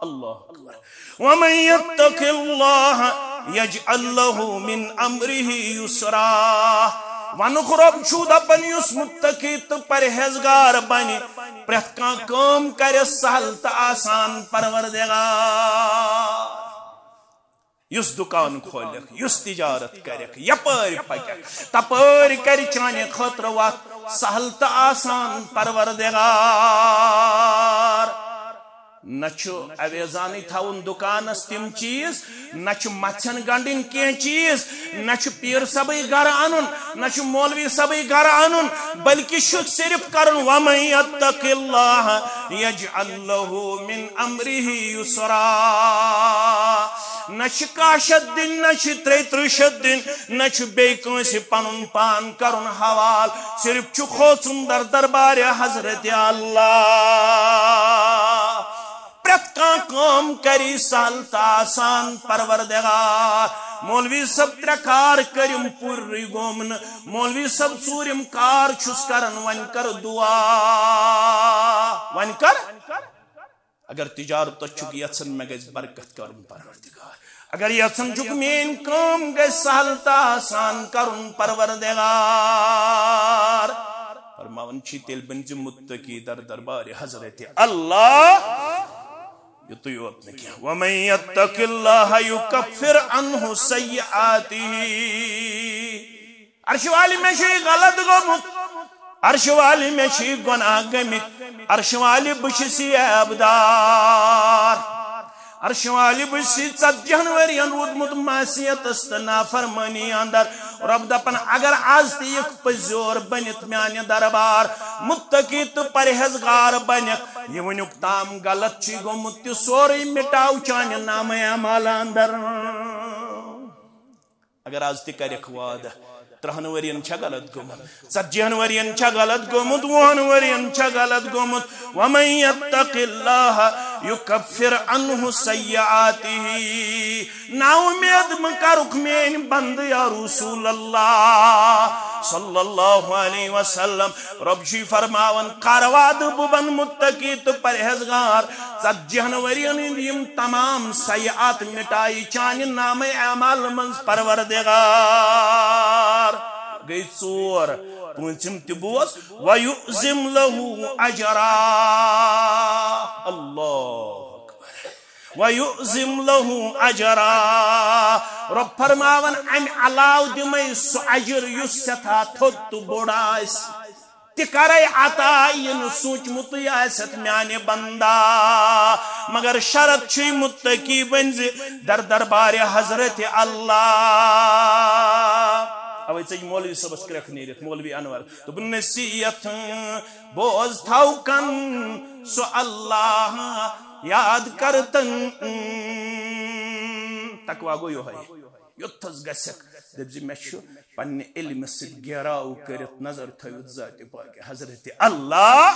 اللہ اکبر۔ ومن یتق اللہ یجعل لہ من امرہ یسرا۔ ونُک رب چھُ دپان، یُس متقی تہٕ پرہیزگار بنہِ، پرٛٮ۪تھ کانٛہہ کٲم کرٮ۪س سہل تہٕ آسان پروردگار۔ یُس دُکان کھولکھ، یُس تجارت کرکھ، یپٲرۍ پککھ، تپٲرۍ کرِ چانہِ خٲطرٕ وتھ سہل تہٕ آسان پروردگار۔ نہ چھُ اویزانٕے تھاوُن دُکانس تِم چیٖز، نہ چھُ مژھٮ۪ن گنڈٕنۍ کینٛہہ چیٖز، نہ چھُ پیٖر صٲبٕے گرٕ انُن، نہ چھُ مولوی صٲبٕے گرٕ انُن، بلکہِ چھُ صرف کرُن، ومن یتق اللہ یجعل لہ من امرہ یسرا۔ نہ چھِ کاہ شتھ دِنۍ، نہ چھِ ترٛیہِ ترٕٛہ شتھ دِنۍ، نہ چھُ بیٚیہِ کٲنٛسہِ پنُن پان کرُن حوال، صرف چھُ کھوژُن در دربارِ حضرت اللہ۔ پرٛٮ۪تھ کانٛہہ کٲم کری سہل تہٕ آسان پروردگار۔ مولوی صٲب ترٛےٚ کار کٔرِم پوٗرٕ گوٚم نہٕ، مولوی صٲب ژوٗرِم کار چھُس کران، وۄنۍ کر دعا، وۄنۍ کر۔ اگر تجارتس چھُکھ یژھان مےٚ گژھِ برکت کرُن پروردگار، اگر یژھان چھُکھ میٲنۍ کٲم گژھِ سہل تہٕ آسان کرُن پروردگار، فرماوان چھِ تیٚلہِ بٔنۍ زِ متقی در دربارِ حضرت اللہ۔ یُتُے یوت نہٕ کینٛہہ، ومن یتق اللہ یکفر عنہ سیئاتہ۔ عرشہِ والہِ مےٚ چھُ یہِ غلط گوٚمُت، عرشہِ والہِ مےٚ چھِ یہِ گۄناہ گٔمٕتۍ، عرشہِ والہِ بہٕ چھُس یہِ عیب دار، عرشہِ والہِ بہٕ چھُس یہِ ژتجی ہن ؤرین روٗدمُت معصیتس تہٕ نافرمٲنی اندر۔ رۄب دپان، اگر از تہِ یِکھ پٔزیور بٔنِتھ میانہِ دربار، متقی تہٕ پرہیزگار بٔنِکھ، یہِ ؤنیُک تام غلط چھُے گوٚمُت تہِ سورُے مٹاو چانہِ نامہ اعمال اندر۔ اگر از تہِ کرکھ وعدٕ، ترٛہن ؤرین چھا غلط گوٚمُت؟ ژتجی ہن ؤرین چھا غلط گوٚمُت؟ وُہن ؤرین چھا غلط گوٚمُت؟ ومن یتق اللہ یکفر عنہ سیئاتہ۔ نا امید مہ کرُکھ میٲنۍ بندٕ یا رسول اللہ صلی اللہ علیہ وسلم۔ رۄب چھُے فرماوان، کر وعدٕ بہٕ بنہٕ متقی تہٕ پرہیزگار، ژتجی ہن ؤرین ہٕنٛدۍ یِم تمام سیئات مٹایہِ چانہِ نامہ اعمال منٛز پروردگار۔ گٔے ژور۔ پوٗنٛژِم تہِ بوز، وَيُعْظِمْ لَهُ أَجْرًا۔ اللہ اکبر۔ وَيُعْظِمْ لَهُ أَجْرًا۔ رۄب فرماوان، امہِ علاوٕ دِمے سُہ اجر یُس سٮ۪ٹھاہ تھوٚد تہٕ بوٚڑ آسہِ۔ تہِ کرے عطا، یہِ نہٕ سوٗنٛچمُتٕے آسٮ۪تھ میانہِ بندا۔ مگر شرط چھُے متقی بٔنۍ زِ در دربارِ حضرت اللہ۔ اوے ژٔج مولوی صٲبس کرٛٮ۪کھ نیٖرِتھ، مولوی انور۔ دوٚپُن، نصیحت بوز تھاو کن، سُہ اللہ یاد کرتن۔ تقویٰ گوٚو یِہوٚے۔ یوٚتتھس گژھکھ، دٔپۍ زِ مےٚ چھُ پننہِ علمہٕ سۭتۍ گیراو کٔرِتھ نظر تھٲوِتھ ذاتِ پاکِ حضرت اللہ۔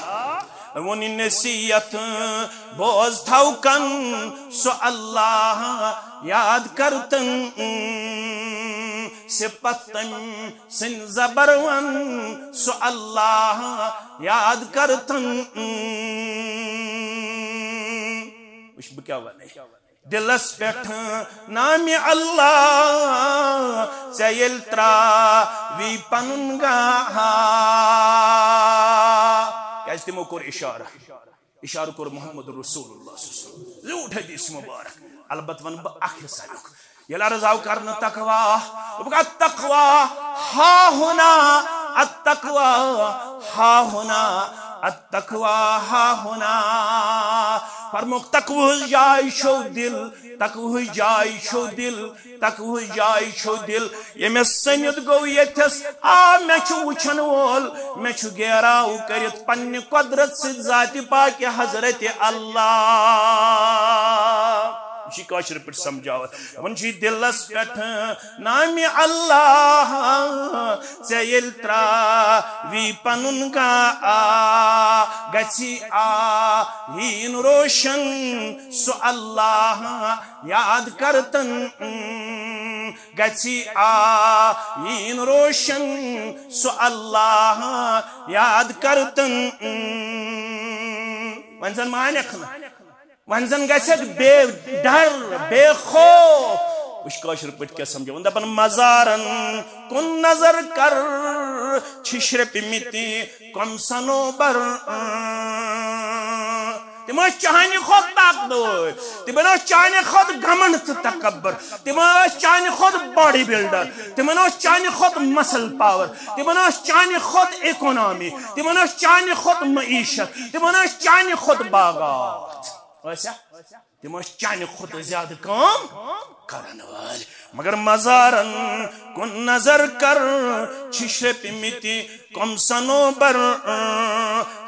ووٚن یہِ نصیحت بوز تھاو کن، سُہ اللہ یاد کرتن۔ صفت تٔمۍ سٕنٛدۍ زبر ون، سُہ اللہ یاد کرتن۔ وٕچھ بہٕ کیٛاہ ونے۔ دلس پٮ۪ٹھ نامِ اللہ، ژےٚ ییٚلہِ تراوی پنُن گاہ۔ کیازِ تِمو کوٚر اشارٕ، اشارٕ کوٚر محمد رسول اللہ صلی اللہ علیہ وسلم۔ زیوٗٹھ حدیث مبارک۔ البتہ ونہٕ بہٕ اکھ حصہٕ امیُک۔ ییٚلہِ عرض آو کرنہٕ تقویٰ، دوٚپُکھ، التقویٰ ہاہنا، التقویٰ ہاہنا، التقویٰ ہاہنا۔ فرمووُکھ، تقوہٕچ جاے چھو دل، تقوہٕچ جاے چھو دل، تقوہٕچ جاے چھو دل۔ ییٚمِس سٔنِتھ گوٚو ییٚتھس، آ، مےٚ چھُ وٕچھن وول، مےٚ چھُ گیراو کٔرِتھ پننہِ قۄدرت سۭتۍ ذاتِ پاکِ حضرت اللہ۔ یہِ چھِ کٲشِر پٲٹھۍ سمجھاوان۔ دَپان چھِ دِلَس پٮ۪ٹھ نامِ اللہ، ژےٚ ییٚلہِ ترٛاوی پَنُن گا-، آ، گژھی آیٖن روشن سُہ اللہ یاد کرتن، گژھی آیٖن روشن سُہ اللہ یاد کرتن۔ وۄنۍ زن مانکھ نہٕ، وۄنۍ زن گژھکھ بے ڈر، بے خوف۔ وٕچھ کٲشِر پٲٹھۍ کیٛاہ سمجھو۔ وۄنۍ دپان مزارن کُن نظر کر، چھِ شرپمٕتۍ کم صنوبر۔ تِم ٲسۍ چانہِ کھۄتہٕ طاقتور، تِمن اوس چانہِ کھۄتہٕ گھمنڈ تہٕ تکبر، تِم ٲسۍ چانہِ کھۄتہٕ باڈی بلڈر، تِمن اوس چانہِ کھۄتہٕ مسل پاور، تِمن اوس چانہِ کھۄتہٕ اکانومی، تِمن اوس چانہِ کھۄتہٕ معیشت، تِمن اوس چانہِ کھۄتہٕ باغات۔ ٲسیا؟ تِم ٲسۍ چانہِ کھۄتہٕ زیادٕ کٲم کرن وٲلۍ۔ مگر مزارن کُن نظر کر، چھِ شرپمٕتۍ کم صنوبر۔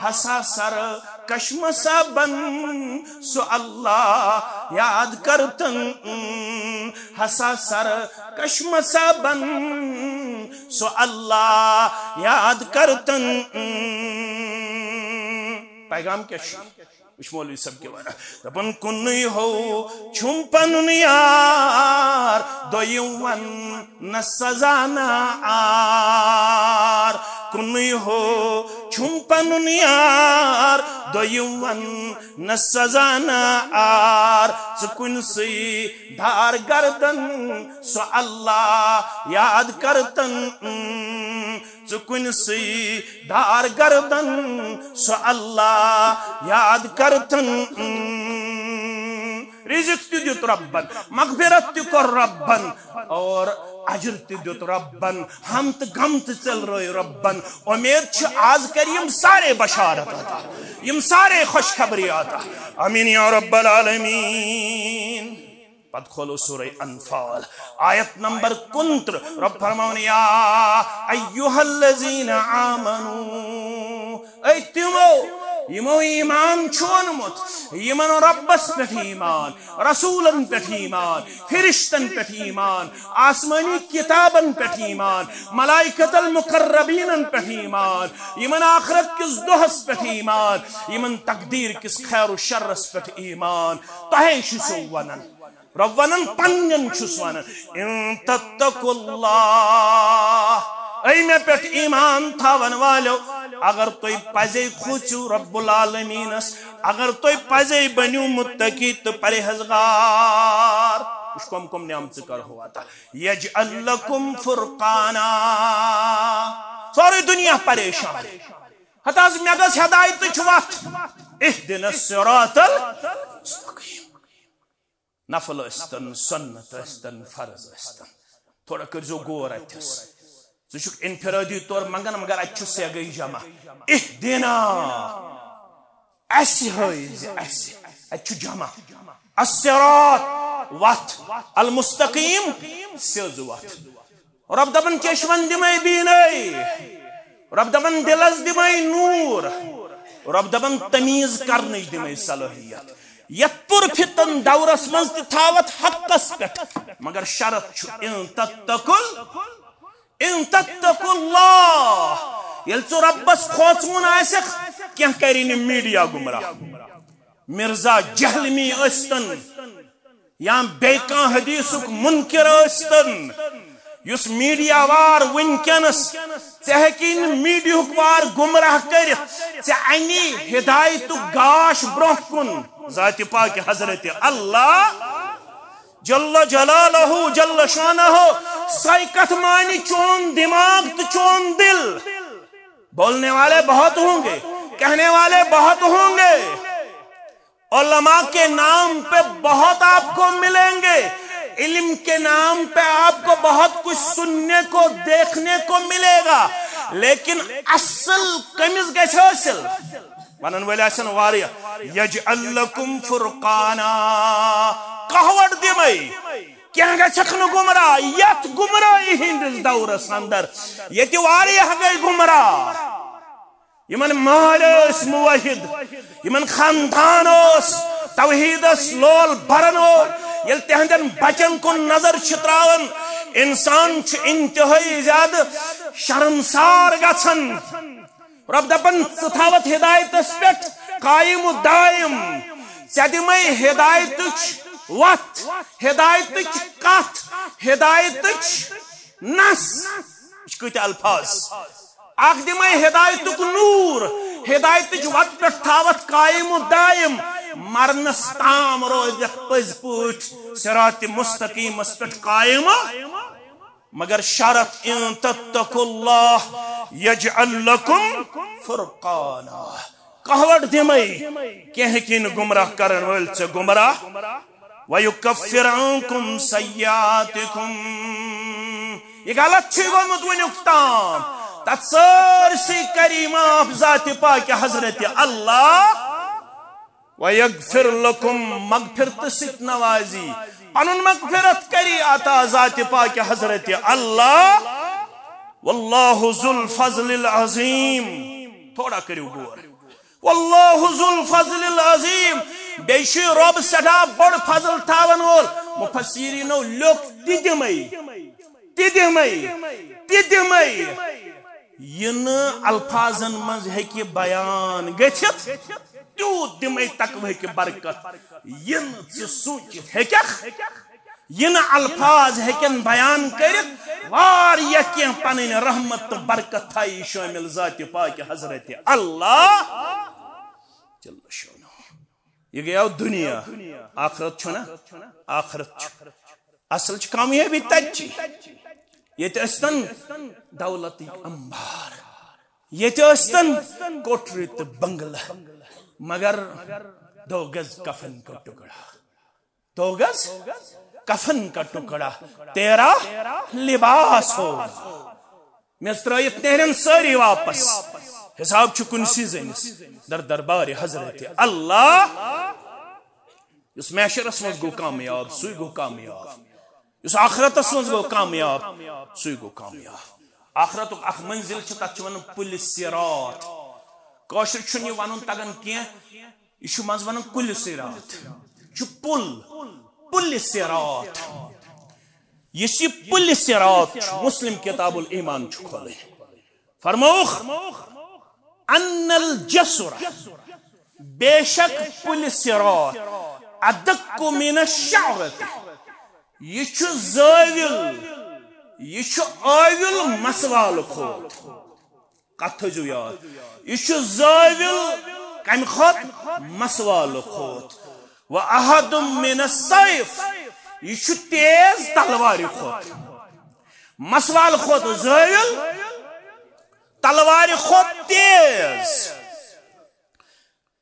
ہسا سر کشمہ صٲبن سُہ اللہ یاد کرتن، ہسا سر کشمہ صٲبن سُہ اللہ یاد کرتن۔ پیغام کیٛاہ چھُ؟ وٕچھ مولوی صٲب کیٛاہ وَنان۔ دَپان، کُنُے ہو چھُم پَنُن یار، دوٚیِم وَننَس سَزا نہ عار۔ کُنُے ہو چھُم پَنُن یار، دوٚیِم وَننَس سَزا نہ عار۔ ژٕ کُنہِ سٕے دار گردن، سُہ اللہ یاد کرتن۔ ژٕ کُنہِ سٕے دار گردن، سُہ اللہ یاد کرتن۔ رزق تہِ دیُت رۄبن، مغفرت تہِ کوٚر رۄبن، اور اجر تہِ دیُت رۄبن۔ ہم تہٕ غم تہِ ژٔلرٲے رۄبن۔ اُمید چھِ آز کرِ یِم سارے بشارت عطا، یِم سارے خوشخبری عطا۔ آمین یا رب العالمین۔ پتہٕ کھولو سورہ انفال، آیت نمبر کُنترٕہ۔ رۄب فرماوان، یا ایھا الذین آمنو، اے تِمو یِمو ایمان چھُ اوٚنمُت، یِمن رۄبس پٮ۪ٹھ ایمان، رسولن پٮ۪ٹھ ایمان، فرشتن پٮ۪ٹھ ایمان، آسمانی کتابن پٮ۪ٹھ ایمان، ملائکۃ المقربینن پٮ۪ٹھ ایمان، یِمن آخرت کِس دۄہس پٮ۪ٹھ ایمان، یِمن تقدیر کِس خیر و شرس پٮ۪ٹھ ایمان۔ تۄہے چھُ سُہ ونان۔ رۄب ونان، پننٮ۪ن چھُس ونان، ان تتقوا اللہ، اے مےٚ پٮ۪ٹھ ایمان تھاون والٮ۪و، اگر تُہۍ پزے کھوژِو رب العالمینس، اگر تُہۍ پزے بٔنِو متقی تہٕ پرہیزگار، وٕچھ کم کم نعمژٕ کرہو عطا، یجعل لکم فرقانا، سورُے دُنیا پریشان۔ ہتہٕ حظ مےٚ گٔژھ ہدایتٕچ وتھ، اہدنا الصراط المستقیم۔ نفل ٲسۍتن، سنت ٲسۍتن، فرض ٲسۍتن۔ تھوڑا کٔرۍزیو غور اتھس۔ ژٕ چھُکھ انفرادی طور منگان، مگر اتہِ چھُ سیگے جمع۔ اہدنا، اسہِ ہٲوزِ اسہِ۔ اتہِ چھُ جمع۔ الصراط، وتھ۔ المستقیم، سیٚز وتھ۔ رۄب دپان، چشمن دِمے بیٖنٲیی۔ رۄب دپان، دِلس دِمے نوٗر۔ رۄب دپان، تمیٖز کرنٕچ دِمے صلٲحیت۔ یتھ پُر فتن دورس منٛز تہِ تھاو اتھ حقس پٮ۪ٹھ، مگر شرط چھُ، ان تتقوا ال-، ان تتقوا اللہ۔ ییٚلہِ ژٕ رۄبس کھوژوُن آسٮ۪کھ، کینٛہہ کرِ نہٕ میڈیا گمراہ۔ مرزا جہلمی ٲسۍتن، یا بیٚیہِ کانٛہہ حدیثُک منکر ٲسۍتن، یُس میڈیا وار وٕنکیٚنس، ژےٚ ہیٚکی نہٕ میڈیاہُک وار گمراہ کٔرِتھ۔ ژےٚ اَنی ہدایتُک گاش برونٛہہ کُن۔ ذاتِ پاک حضرت اللہ جل جلالہ جل شانہ، سۄے کتھ مانہِ چون دماغ تہٕ چون دل۔ بولنے والے بہت ہوں گے، کہنے والے بہت ہوں گے، علماء کے نام پہ بہت آپ کو ملیں گے، علم کے نام پہ آپ کو بہت کچھ سننے کو، دیکھنے کو ملے گا، لیکن اصل کٔمِس گژھِ حٲصِل؟ ونن وٲلۍ آسن واریاہ۔ یجعل لکم فرقانا، کہوٹ دِمے، کینٛہہ گژھکھ نہٕ گمراہ یتھ گمراہی ہٕنٛدِس دورس اندر، ییٚتہِ واریاہ گٔے گمراہ۔ یِمن مٲلۍ ٲسۍ موحد، یِمن خاندان اوس توحیدس لول برن وول۔ ییٚلہِ تِہنٛدٮ۪ن بچن کُن نظر چھِ تراوان، انسان چھُ انتہٲئی زیادٕ شرمسار گژھان۔ رۄب دپان، ژٕ تھاوتھ ہدایتس پٮ۪ٹھ قائم و دائم، ژےٚ دِمے ہدایتٕچ وتھ، ہدایتٕچ کتھ، ہدایتٕچ نس۔ یہِ چھِ کۭتیاہ الفاظ۔ اکھ دِمے ہدایتُک نور، ہدایتٕچ وتھ پٮ۪ٹھ تھاوتھ قائم و دائم، مرنس تام روزکھ پٔزۍ پٲٹھۍ صراط مستقیمس پٮ۪ٹھ قائم۔ مگر شرط، ان تتقوا اللہ یجعل لکم فرقانا۔ کہوٹ دِمے، کینٛہہ ہیٚکی نہٕ گمراہ کرن وٲلۍ ژےٚ گمراہ۔ ویکفر عنکم سیئاتکم۔ یہِ غلط چھُے گوٚمُت وُنیُک تام۔ تتھ سٲرسٕے کری معاف ذاتِ پاک حضرت اللہ۔ ویغفر لکم، مغفرت سۭتۍ نوازی، پنُن مغفرت کری عطا ذاتِ پاک حضرت اللہ۔ واللہ ذو الفضل العظیم۔ تھوڑا کٔرِو غور۔ واللہ ذو الفضل العظیم۔ بیٚیہِ چھُ رۄب سٮ۪ٹھاہ بوٚڑ فضل تھاوَن وول۔ مفسریٖنو لیوٚکھ، تہِ دِمَے، تہِ دِمَے، تہِ دِمَے۔ یہِ نہٕ الفاظن منٛز ہیٚکہِ بیان گٔژھِتھ، تیوٗت دِمَے تقوہٕکۍ برکت۔ یہِ نہٕ ژٕ سوٗنٛچِتھ ہیٚکَکھ، یہِ نہٕ الفاظ ہیٚکن بیان کٔرِتھ، واریاہ کینٛہہ پنٕنۍ رحمت تہٕ برکت تھایہِ شٲمِل ذاتِ پاک حضرت اللہ جل شانہ۔ یہِ گٔیو دُنیا، آخرت چھُنہ؟ آخرت چھُ۔ اصل چھِ کامیٲبی تتہِ چی۔ ییٚتہِ ٲسۍتن دولتٕکۍ انبار، ییٚتہِ ٲسۍتن کوٹھرِ تہٕ بنگلہٕ، مگر دو گز کفن کا ٹکڑا۔ دو گز کفن کا ٹکڑا، تیرا لباس ہوگا۔ مےٚ ترٲیِتھ نیرن سٲری واپس۔ حساب چھُ کُنسٕے زٔنِس، در دربارِ حضرت اللہ۔ یُس محشرس منٛز گوٚو کامیاب، سُے گوٚو کامیاب۔ یُس آخرتس منٛز گوٚو کامیاب، سُے گوٚو کامیاب۔ آخرتُک اکھ منزل چھُ، تتھ چھِ ونان پُلہِ صراط۔ کٲشُر چھُنہٕ یہِ وَنُن تَگان کینٛہہ، یہِ چھُ منٛزٕ وَنان کُلہِ صِراط۔ یہِ چھُ پُل، پُلہِ صِراط۔ یُس یہِ پُلہِ صِراط چھُ، مُسلِم کِتاب الایمان چھُ کھولٕنۍ۔ فرمووُکھ، ان الجسر، بے شک پُلہِ صِراط، ادق من الشعرۃ، یہِ چھُ زٲویُل، یہِ چھُ ٲویُل مسوالہٕ کھۄتہٕ۔ کتھ تھٲیزیو یاد، یہِ چھُ زٲویُل کمہِ کھۄتہٕ؟ مسوالہٕ کھۄتہٕ۔ و احد من السیف، یہِ چھُ تیز تلوارِ کھۄتہٕ۔ مسوالہٕ کھۄتہٕ زٲویُل، تلوارِ کھۄتہٕ تیز۔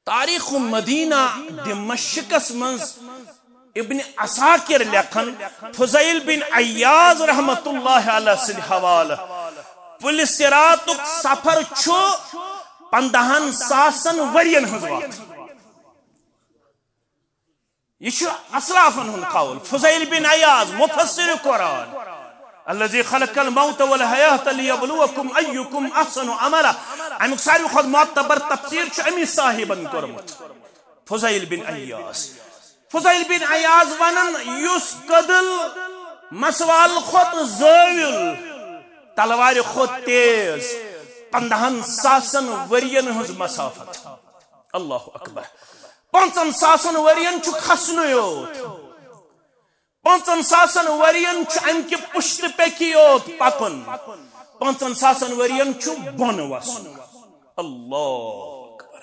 تاریخ مدینہ دمشقس منٛز ابن عساکر لیکھان، فضیل بن عیاض رحمت اللہ علیہ سٕنٛدِ حوالہٕ، پُلہِ صِراطُک سفر چھُ پندہن ساسن ؤرین ہٕنٛز وتھ۔ یہِ چھُ اسلافن ہُنٛد قول۔ فضیل بن عیاض، مفسر قرآن، الذی خلق الموت والحیاۃ لیبلوکم ایکم احسن عملا، امیُک ساروی کھۄتہٕ معتبر تفسیر چھُ امی صاحبن کوٚرمُت، فضیل بن عیاض۔ فضیل بن عیاض ونان، یُس کدل مسوال کھۄتہٕ زٲویُل، تلوارِ کھۄتہٕ تیز، پندہن ساسن ؤرین ہٕنٛز مسافت۔ اللہ اکبر۔ پانٛژن ساسن ؤرین چھُ کھسنُے یوت۔ پانٛژن ساسن ؤرین چھُ امہِ کہِ پُشتہٕ پیٚکہِ یوت پکُن۔ پانٛژن ساسن ؤرین چھُ بۄن وسُن۔ اللہ اکبر،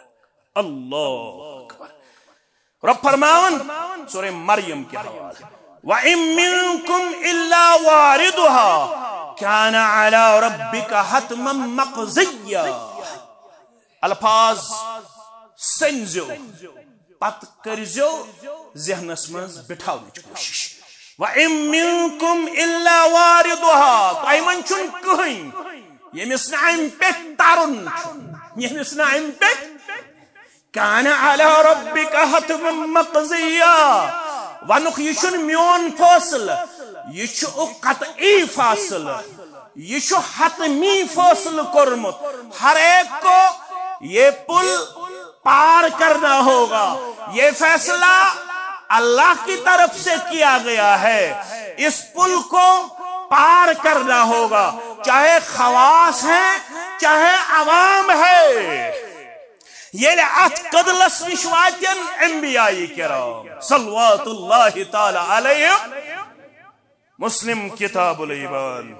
اللہ اکبر۔ رب فرماوان، سورہ مریم کہِ حوالہٕ، وَإِن مِّنكُمْ إِلَّا وَارِدُهَا كَانَ عَلَى رَبِّكَ حَتْمًا مَّقْضِيًّا۔ الفاظ سٔنزیو، پتہٕ کٔرزیو ذہنس منٛز بٹھاونٕچ کوٗشش۔ وَإِن مِّنكُمْ إِلَّا وَارِدُهَا، تۄہہِ منٛز چھُنہٕ کٕہٕنۍ ییٚمِس نہٕ امہِ پٮ۪ٹھ ترُن چھُ، ییٚمِس نہٕ امہِ پٮ۪ٹھ۔ كَانَ عَلَى رَبِّكَ حَتْمًا مَّقْضِيًّا۔ ونُک یہِ چھُنہٕ میون فٲصلہٕ، یہِ چھُ قطعی فٲصلہٕ، یہِ چھُ حتمی فٲصلہٕ کوٚرمُت۔ ہر ایک کو یہ پل پار کرنا ہوگا۔ یہ فیصلہ اللہ کی طرف سے کیا گیا ہے، اس پل کو پار کرنا ہوگا، چاہے خواص ہیں، چاہے عوام ہے۔ ییٚلہِ اتھ کدلس نِش واتن انبیاء کرام صلوات اللہ تعالی علیہم، مسلم کتاب الایمان،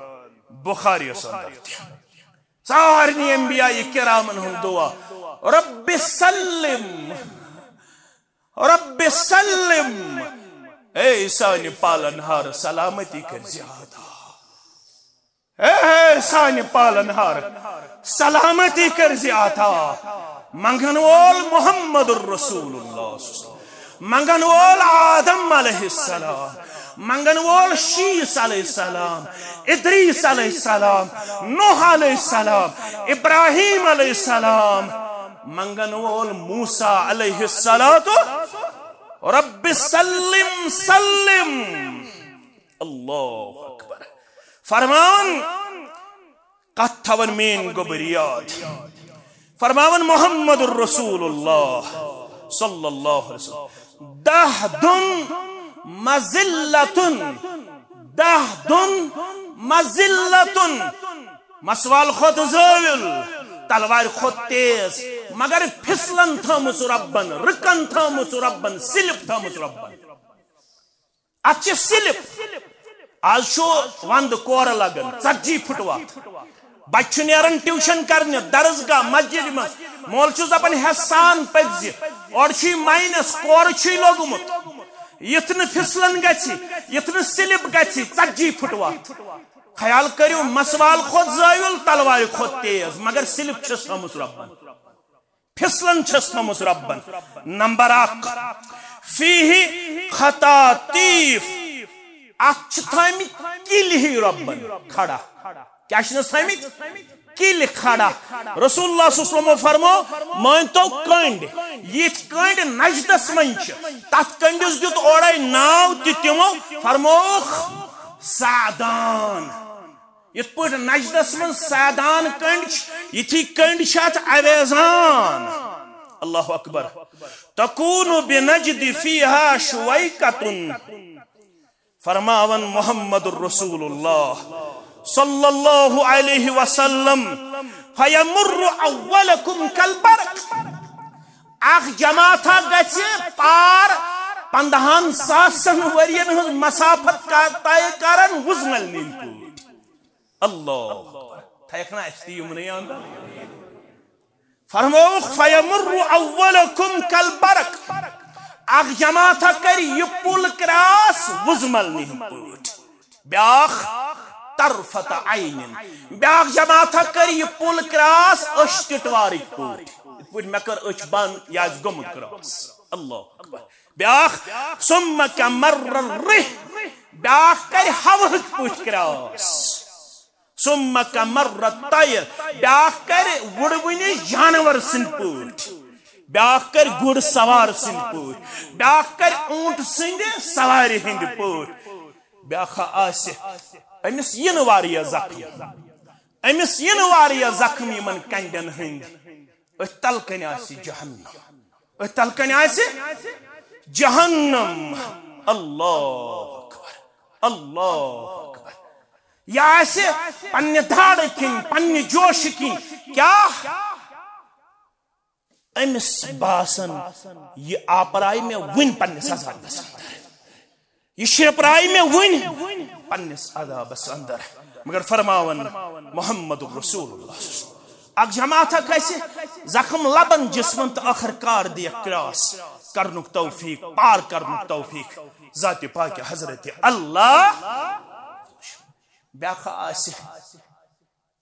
بخاری اندر تہِ۔ سارنٕے انبیاء کرامن ہُنٛد دعا، رب سلم، رب سلم، اے سانہِ پالن ہار، سلامتی کٔرۍ زِ عطا۔ اے سانہِ پالن ہار، سلامتی کٔرۍ زِ عطا۔ منگن وول محمد الرسول اللہ، منگن وول آدم علیہ السلام، منگن وول شیس علیہ السلام، ادریس علیہ السلام، نوح علیہ السلام، ابراہیم علیہ السلام، منگن وول موسیٰ علیہ السلام۔ رب سلم سلم۔ اللہ اکبر۔ فرمان، کتھ تھاون مین گوبر یاد۔ فرماون محمد الرسول اللہ صلی اللہ علیہ وسلم، دہ دن مذلتن، دہ دن مذلتن، مسوال کھۄتہٕ زٲویُل، تلوارِ کھۄتہٕ تیز، مگر پھسلن تھٲومٕژ رۄبن، رٕکن تھٲومٕژ رۄبن، سلپ تھٲومٕژ رۄبن۔ اتھ چھِ سلپ۔ آز چھُ ونٛدٕ کورٕ لگان، ژتجی پھٕٹوتھ۔ بچہٕ چھُ نیران ٹیوشن کرنہِ، درسگاہ، مسجد منٛز۔ مول چھُس دپان، ہیسان پٔکۍ زِ، اورٕ چھُے ماینس، کورٕ چھُے لوٚگمُت۔ یُتھ نہٕ پھسلن گژھِ، یُتھ نہٕ سلپ گژھِ، ژتجی پھٕٹوتھ۔ خیال کٔرِو، مسوال کھۄتہٕ زٲویُل، تلوارِ کھۄتہٕ تیز، مگر سلپ چھس تھٲومٕژ رۄبن۔ پھسلن چھس تھٲومٕژ رۄبن۔ نمبر اکھ، فیہ خطاطیف، اتھ چھِ تھٲومٕتۍ کِلۍ ہی رۄبن کھڑا۔ کیٛاہ چھِنس تھٲومٕتۍ؟ کِلۍ کھڑا۔ رسول اللہ صلی اللہ علیہ وسلمو فرمو، مٲنۍ تو کنڈ، یِتھ کنڈ نجدس منٛز چھِ، تتھ کنڈس دیُت اورے ناو تہِ تِمو، فرمووُکھ سعدان۔ یِتھ پٲٹھۍ نجدس منٛز سعدان کنڈ چھِ، یِتھی کنڈ چھِ اتھ اویزان۔ اللہ اکبر۔ تکون بنجد فیہا شویکۃ۔ فرماون محمد رسول اللہ صلی اللہ علیہ وسلم، فیمر اولکم کالبرق۔ اکھ جماعتھا گژھِ پار پندہن ساسن ورین ہٕنٛز مسافت کا-، طے کرن وُزمل نِنۍ پٲٹھۍ۔ اللہ اکبر۔ تھایکھ نا اَسہِ تہِ یِمنٕے اندر؟ فرمووُکھ، فیمر اولکم کالبرق۔ اکھ جماعتھا کرِ یہِ پُل کراس وُزمل نِنۍ پٲٹھۍ۔ بیاکھ طرفت عین۔ بیاکھ جماعتھا کرِ یہِ پُل کراس أچھ ٹِٹوارٕکۍ پٲٹھۍ۔ یِتھ پٲٹھۍ مےٚ کٔر أچھ بند، یہِ آسہِ گوٚمُت کراس۔ اللہ اکبر۔ بیاکھ، ثم کما مر الرح۔ بیاکھ کرِ ہوہٕکۍ پٲٹھۍ کراس۔ ثم کما مر الطیر۔ بیاکھ کرِ وُڑوٕنہِ جانور سٕنٛدۍ پٲٹھۍ۔ بیاکھ کرِ گُر سوار سٕنٛدۍ پٲٹھۍ۔ بیاکھ کرِ اونٹ سٕنٛدِ سوارِ ہٕنٛدۍ پٲٹھۍ۔ بیاکھ آسہِ أمِس یِنہٕ واریاہ زخم۔ أمِس یِنہٕ واریاہ زخم یِمن کنڈٮ۪ن ہٕنٛدۍ۔ أتھۍ تل کنہِ آسہِ جہنم۔ أتھۍ تل کنہِ آسہِ جہنم۔ اللہ اکبر۔ اللہ اکبر۔ یہِ آسہِ پننہِ دھاڑٕ کِنۍ، پننہِ جوشہٕ کِنۍ۔ کیٛاہ؟ أمِس باسان، یہِ آپراے مےٚ وُنہِ پننِس عذابس اندر۔ یہِ شرپراے مےٚ وُنہِ پننِس عذابس اندر۔ مگر فرماون محمد رسول اللہ، اکھ جماعت اکھ آسہِ زخم لبن جسمن تہٕ ٲخر کار دِیَکھ کراس کرنُک توفیق، پار کرنُک توفیق ذاتِ پاکِ حضرت اللہ۔ بیاکھ آسہِ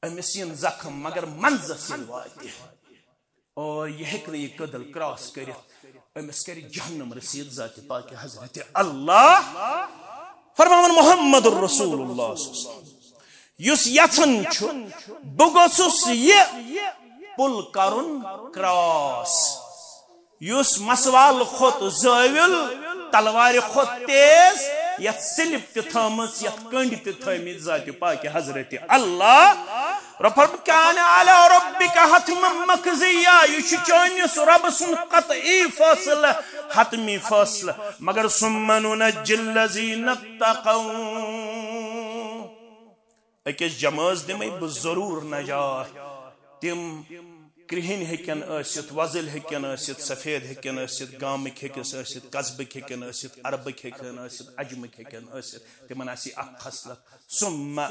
أمِس یِن زخم مگر منزس ییٚلہِ واتہِ۔ اور یہِ ہیٚکہِ نہٕ یہِ کٔدٕل کراس کٔرِتھ، أمِس کَرِ جہنم رسیٖد ذاتِ پاکِ حضرت اللہ۔ فرماوان محمد رسول اللہ صلی اللہ علیہ وسلم، یُس یژھان چھُ بہٕ گوٚژھُس یہِ پُل کرُن کراس، یُس مسوال کھۄتہٕ زٲویُل، تلوارِ کھۄتہٕ تیز، یتھ سلپ تہِ تھٲومٕژ، یتھ کنڈ تہِ تھٲومٕتۍ ذاتِ پاکِ حضرت اللہ۔ رب فرم، کان علی ربک حتما مقضیا، یہِ چھُ چٲنِس رب سُنٛد قطعی فٲصلہٕ، حتمی فٲصلہٕ۔ مگر ثم ننجی الذین اتقوا، أکِس جمٲژ دِمَے بہٕ ضروٗر نجات۔ تِم کرٛہِنۍ ہیٚکن ٲسِتھ، وۄزٕلۍ ہیٚکن ٲسِتھ، سفید ہیٚکن ٲسِتھ، گامٕکۍ ہیٚکن ٲسِتھ، قصبٕکۍ ہیٚکن ٲسِتھ، عربٕکۍ ہیٚکن ٲسِتھ، عجمٕکۍ ہیٚکن ٲسِتھ، تِمن آسہِ اکھ خصلت، ثم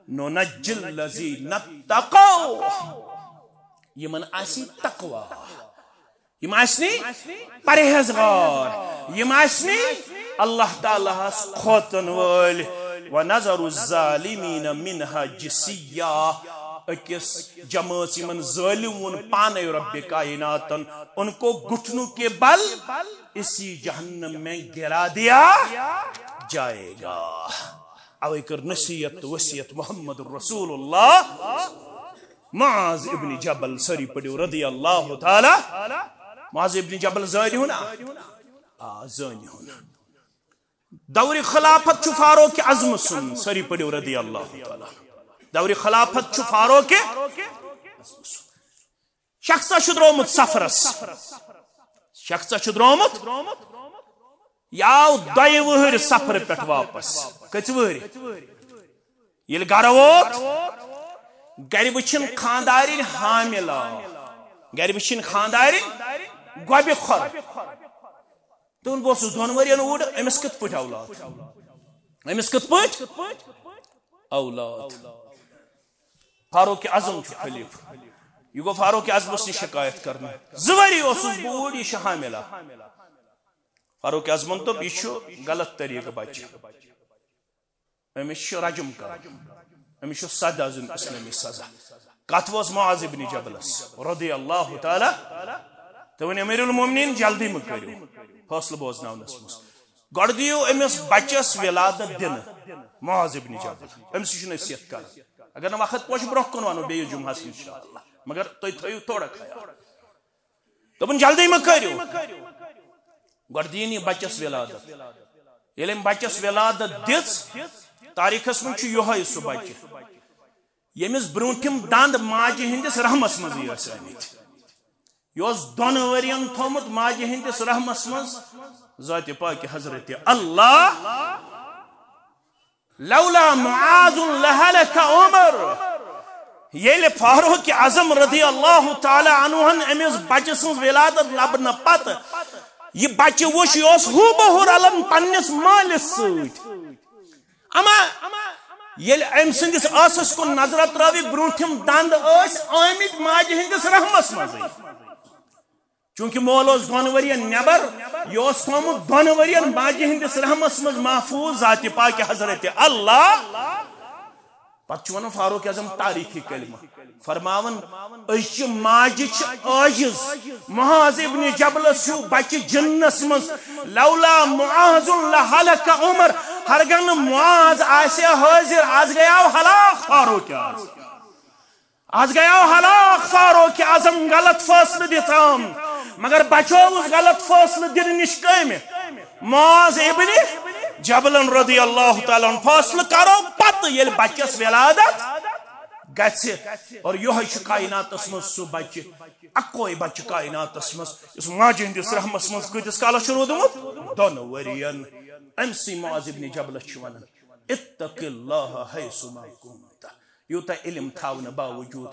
ننجی الذین اتقوا۔ یِمن آسہِ تقوا۔ یِم آسنی پرہیزگار، یِم آسنی اللہ تعالیٰ ہس کھوژن وٲلۍ۔ ونذر الظالمین منها جثیا، أکِس جمٲژ یِمن ظٲلم ووٚن پانے رب کائناتن، ان کو گھٹنوں کے بل اسی جہنم میں گرا دیا جائے گا۔ اوے کٔر نصیحت تہٕ وصیت محمد رسول اللہ معاذ ابن جبل، سٲری پٔرِو رضی اللہ تعالیٰ۔ معاذ ابن جبل زٲنِہُن؟ آ، آ، زٲنِہُن۔ دورِ خلافت چھُ فاروق اعظم سُنٛد، سٲری پٔرِو رضی اللہ تعالیٰ۔ دورِ خلافت چھُ فاروق اعظم سُنٛد۔ شخصا چھُ درٛامُت سفرس، شخصا چھُ درٛامُت، یہِ آو دۄیہِ وٕہٕرۍ سفرٕ پٮ۪ٹھ واپس۔ کٔژِ وٕہٕرۍ؟ ییٚلہِ گرٕ ووت، گرِ وٕچھِن خاندارِنۍ حاملہ، گرِ وٕچھِن خاندارِنۍ گۄبہِ خۄر۔ تہٕ ووٚن، بہٕ اوسُس دۄن ؤرین اوٗرۍ، أمِس کِتھ پٲٹھۍ اولاد؟ أمِس کِتھ پٲٹھۍ اولاد؟ فاروق اعظم چھُ خلیفہٕ۔ یہِ گوٚو فاروق اعظمس نِش شکایت کرنہِ۔ زٕ ؤری اوسُس بہٕ اوٗرۍ، یہِ چھِ حاملہ۔ فاروق اعظمن دوٚپ، یہِ چھُ غلط طریقہٕ بچہِ۔ أمِس چھُ رجم کرُن۔ أمِس چھُ سزا دیُن، اسلٲمی سزا۔ کتھ وٲژ معاذ ابن جبلس رضی اللہ تعالیٰ۔ تہٕ وۄنۍ امیر المومنین، جلدی مہٕ کٔرِو فٲصلہٕ بوزناونس منٛز۔ گۄڈٕ دِیِو أمِس بچس ولادت دِنہٕ، معاذ ابن جبل۔ أمِس چھُ نصیحت کران۔ اگر نہٕ وقت پوشہِ، برونٛہہ کُن ونو بیٚیِس جمعہس انشاءاللہ، مگر تُہۍ تھٲیِو تھوڑا خیال۔ دوٚپُن، جلدی مہٕ کٔرِو۔ گۄڈٕ دِیِن یہِ بچس ولادت۔ ییٚلہِ أمۍ بچس ولادت دِژ، تاریخس منٛز چھُ یِہوٚے سُہ بچہِ۔ ییٚمِس برٛونٛٹھِم دند ماجہِ ہٕنٛدِس رحمس منٛزٕے ٲسۍ آمٕتۍ، یہِ اوس دۄن ؤرین تھوٚومُت ماجہِ ہٕنٛدِس رحمس منٛز، ذاتِ پاکہِ حضرت اللہ۔ لولا معاذ لهلك عمر۔ ییٚلہِ فاروق اعظم رضی اللہ تعالی عنہن أمِس بچہِ سٕنٛز ولادت لبنہٕ پتہٕ یہِ بچہِ وُچھ، یہِ اوس ہوٗ بہوٗ رلان پننِس مٲلِس سۭتۍ۔ اما ییٚلہِ أمۍ سٕنٛدِس ٲسس کُن نظر ترٲوِتھ، برٛونٛٹھِم دند ٲسۍ آمٕتۍ ماجہِ ہٕنٛدِس رحمس منٛزٕے۔ چونکہ مول اوس دۄن ؤرین نٮ۪بر، یہِ اوس تھوٚومُت دۄن ؤرین ماجہِ ہٕنٛدِس رحمس منٛز محفوظ ذاتِ پاکہِ حضرت اللہ۔ پتہٕ چھُ ونان فاروق اعظم تاریخی کلمہ، فرماوان، أزچہِ ماجہِ چھِ عٲجز۔ معاذ ابن جبلس ہیوٗ بچہِ جنس منٛز، لولا معاذ لهلك عمر۔ ہرگاہ نہٕ معاذ آسہِ ہا حٲضِر، از گیاو ہلاک فاروق اعظم۔ از گیاو ہلاک فاروق اعظم غلط فٲصلہٕ دِژام، مگر بچووُس غلط فٲصلہٕ دِنہٕ نِش کٔمۍ؟ معاذ ابن جبلن رضی اللہ تعالیٰ عنہ۔ فٲصلہٕ کرو پتہٕ، ییٚلہِ بچس ولادت گژھِ۔ اور یِہوٚے چھُ کائناتس منٛز سُہ بچہِ، اکوے بچہِ کائناتس منٛز، یُس ماجہِ ہٕنٛدِس رحمس منٛز کۭتِس کالس چھُ روٗدمُت؟ دۄن ؤرین۔ أمۍ سٕے معاذ ابن جبلس چھِ ونان، اتق اللہ حیثما کنت۔ یوٗتاہ علم تھاونہٕ باوجود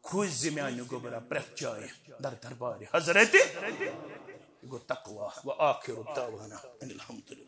کھوٗژ زِ میانہِ گوٚبرا پرٛٮ۪تھ جایہِ در دربارِ حضرت۔ یہِ گوٚو تقویٰ۔ وآخر دعوانا ان الحمد للہ۔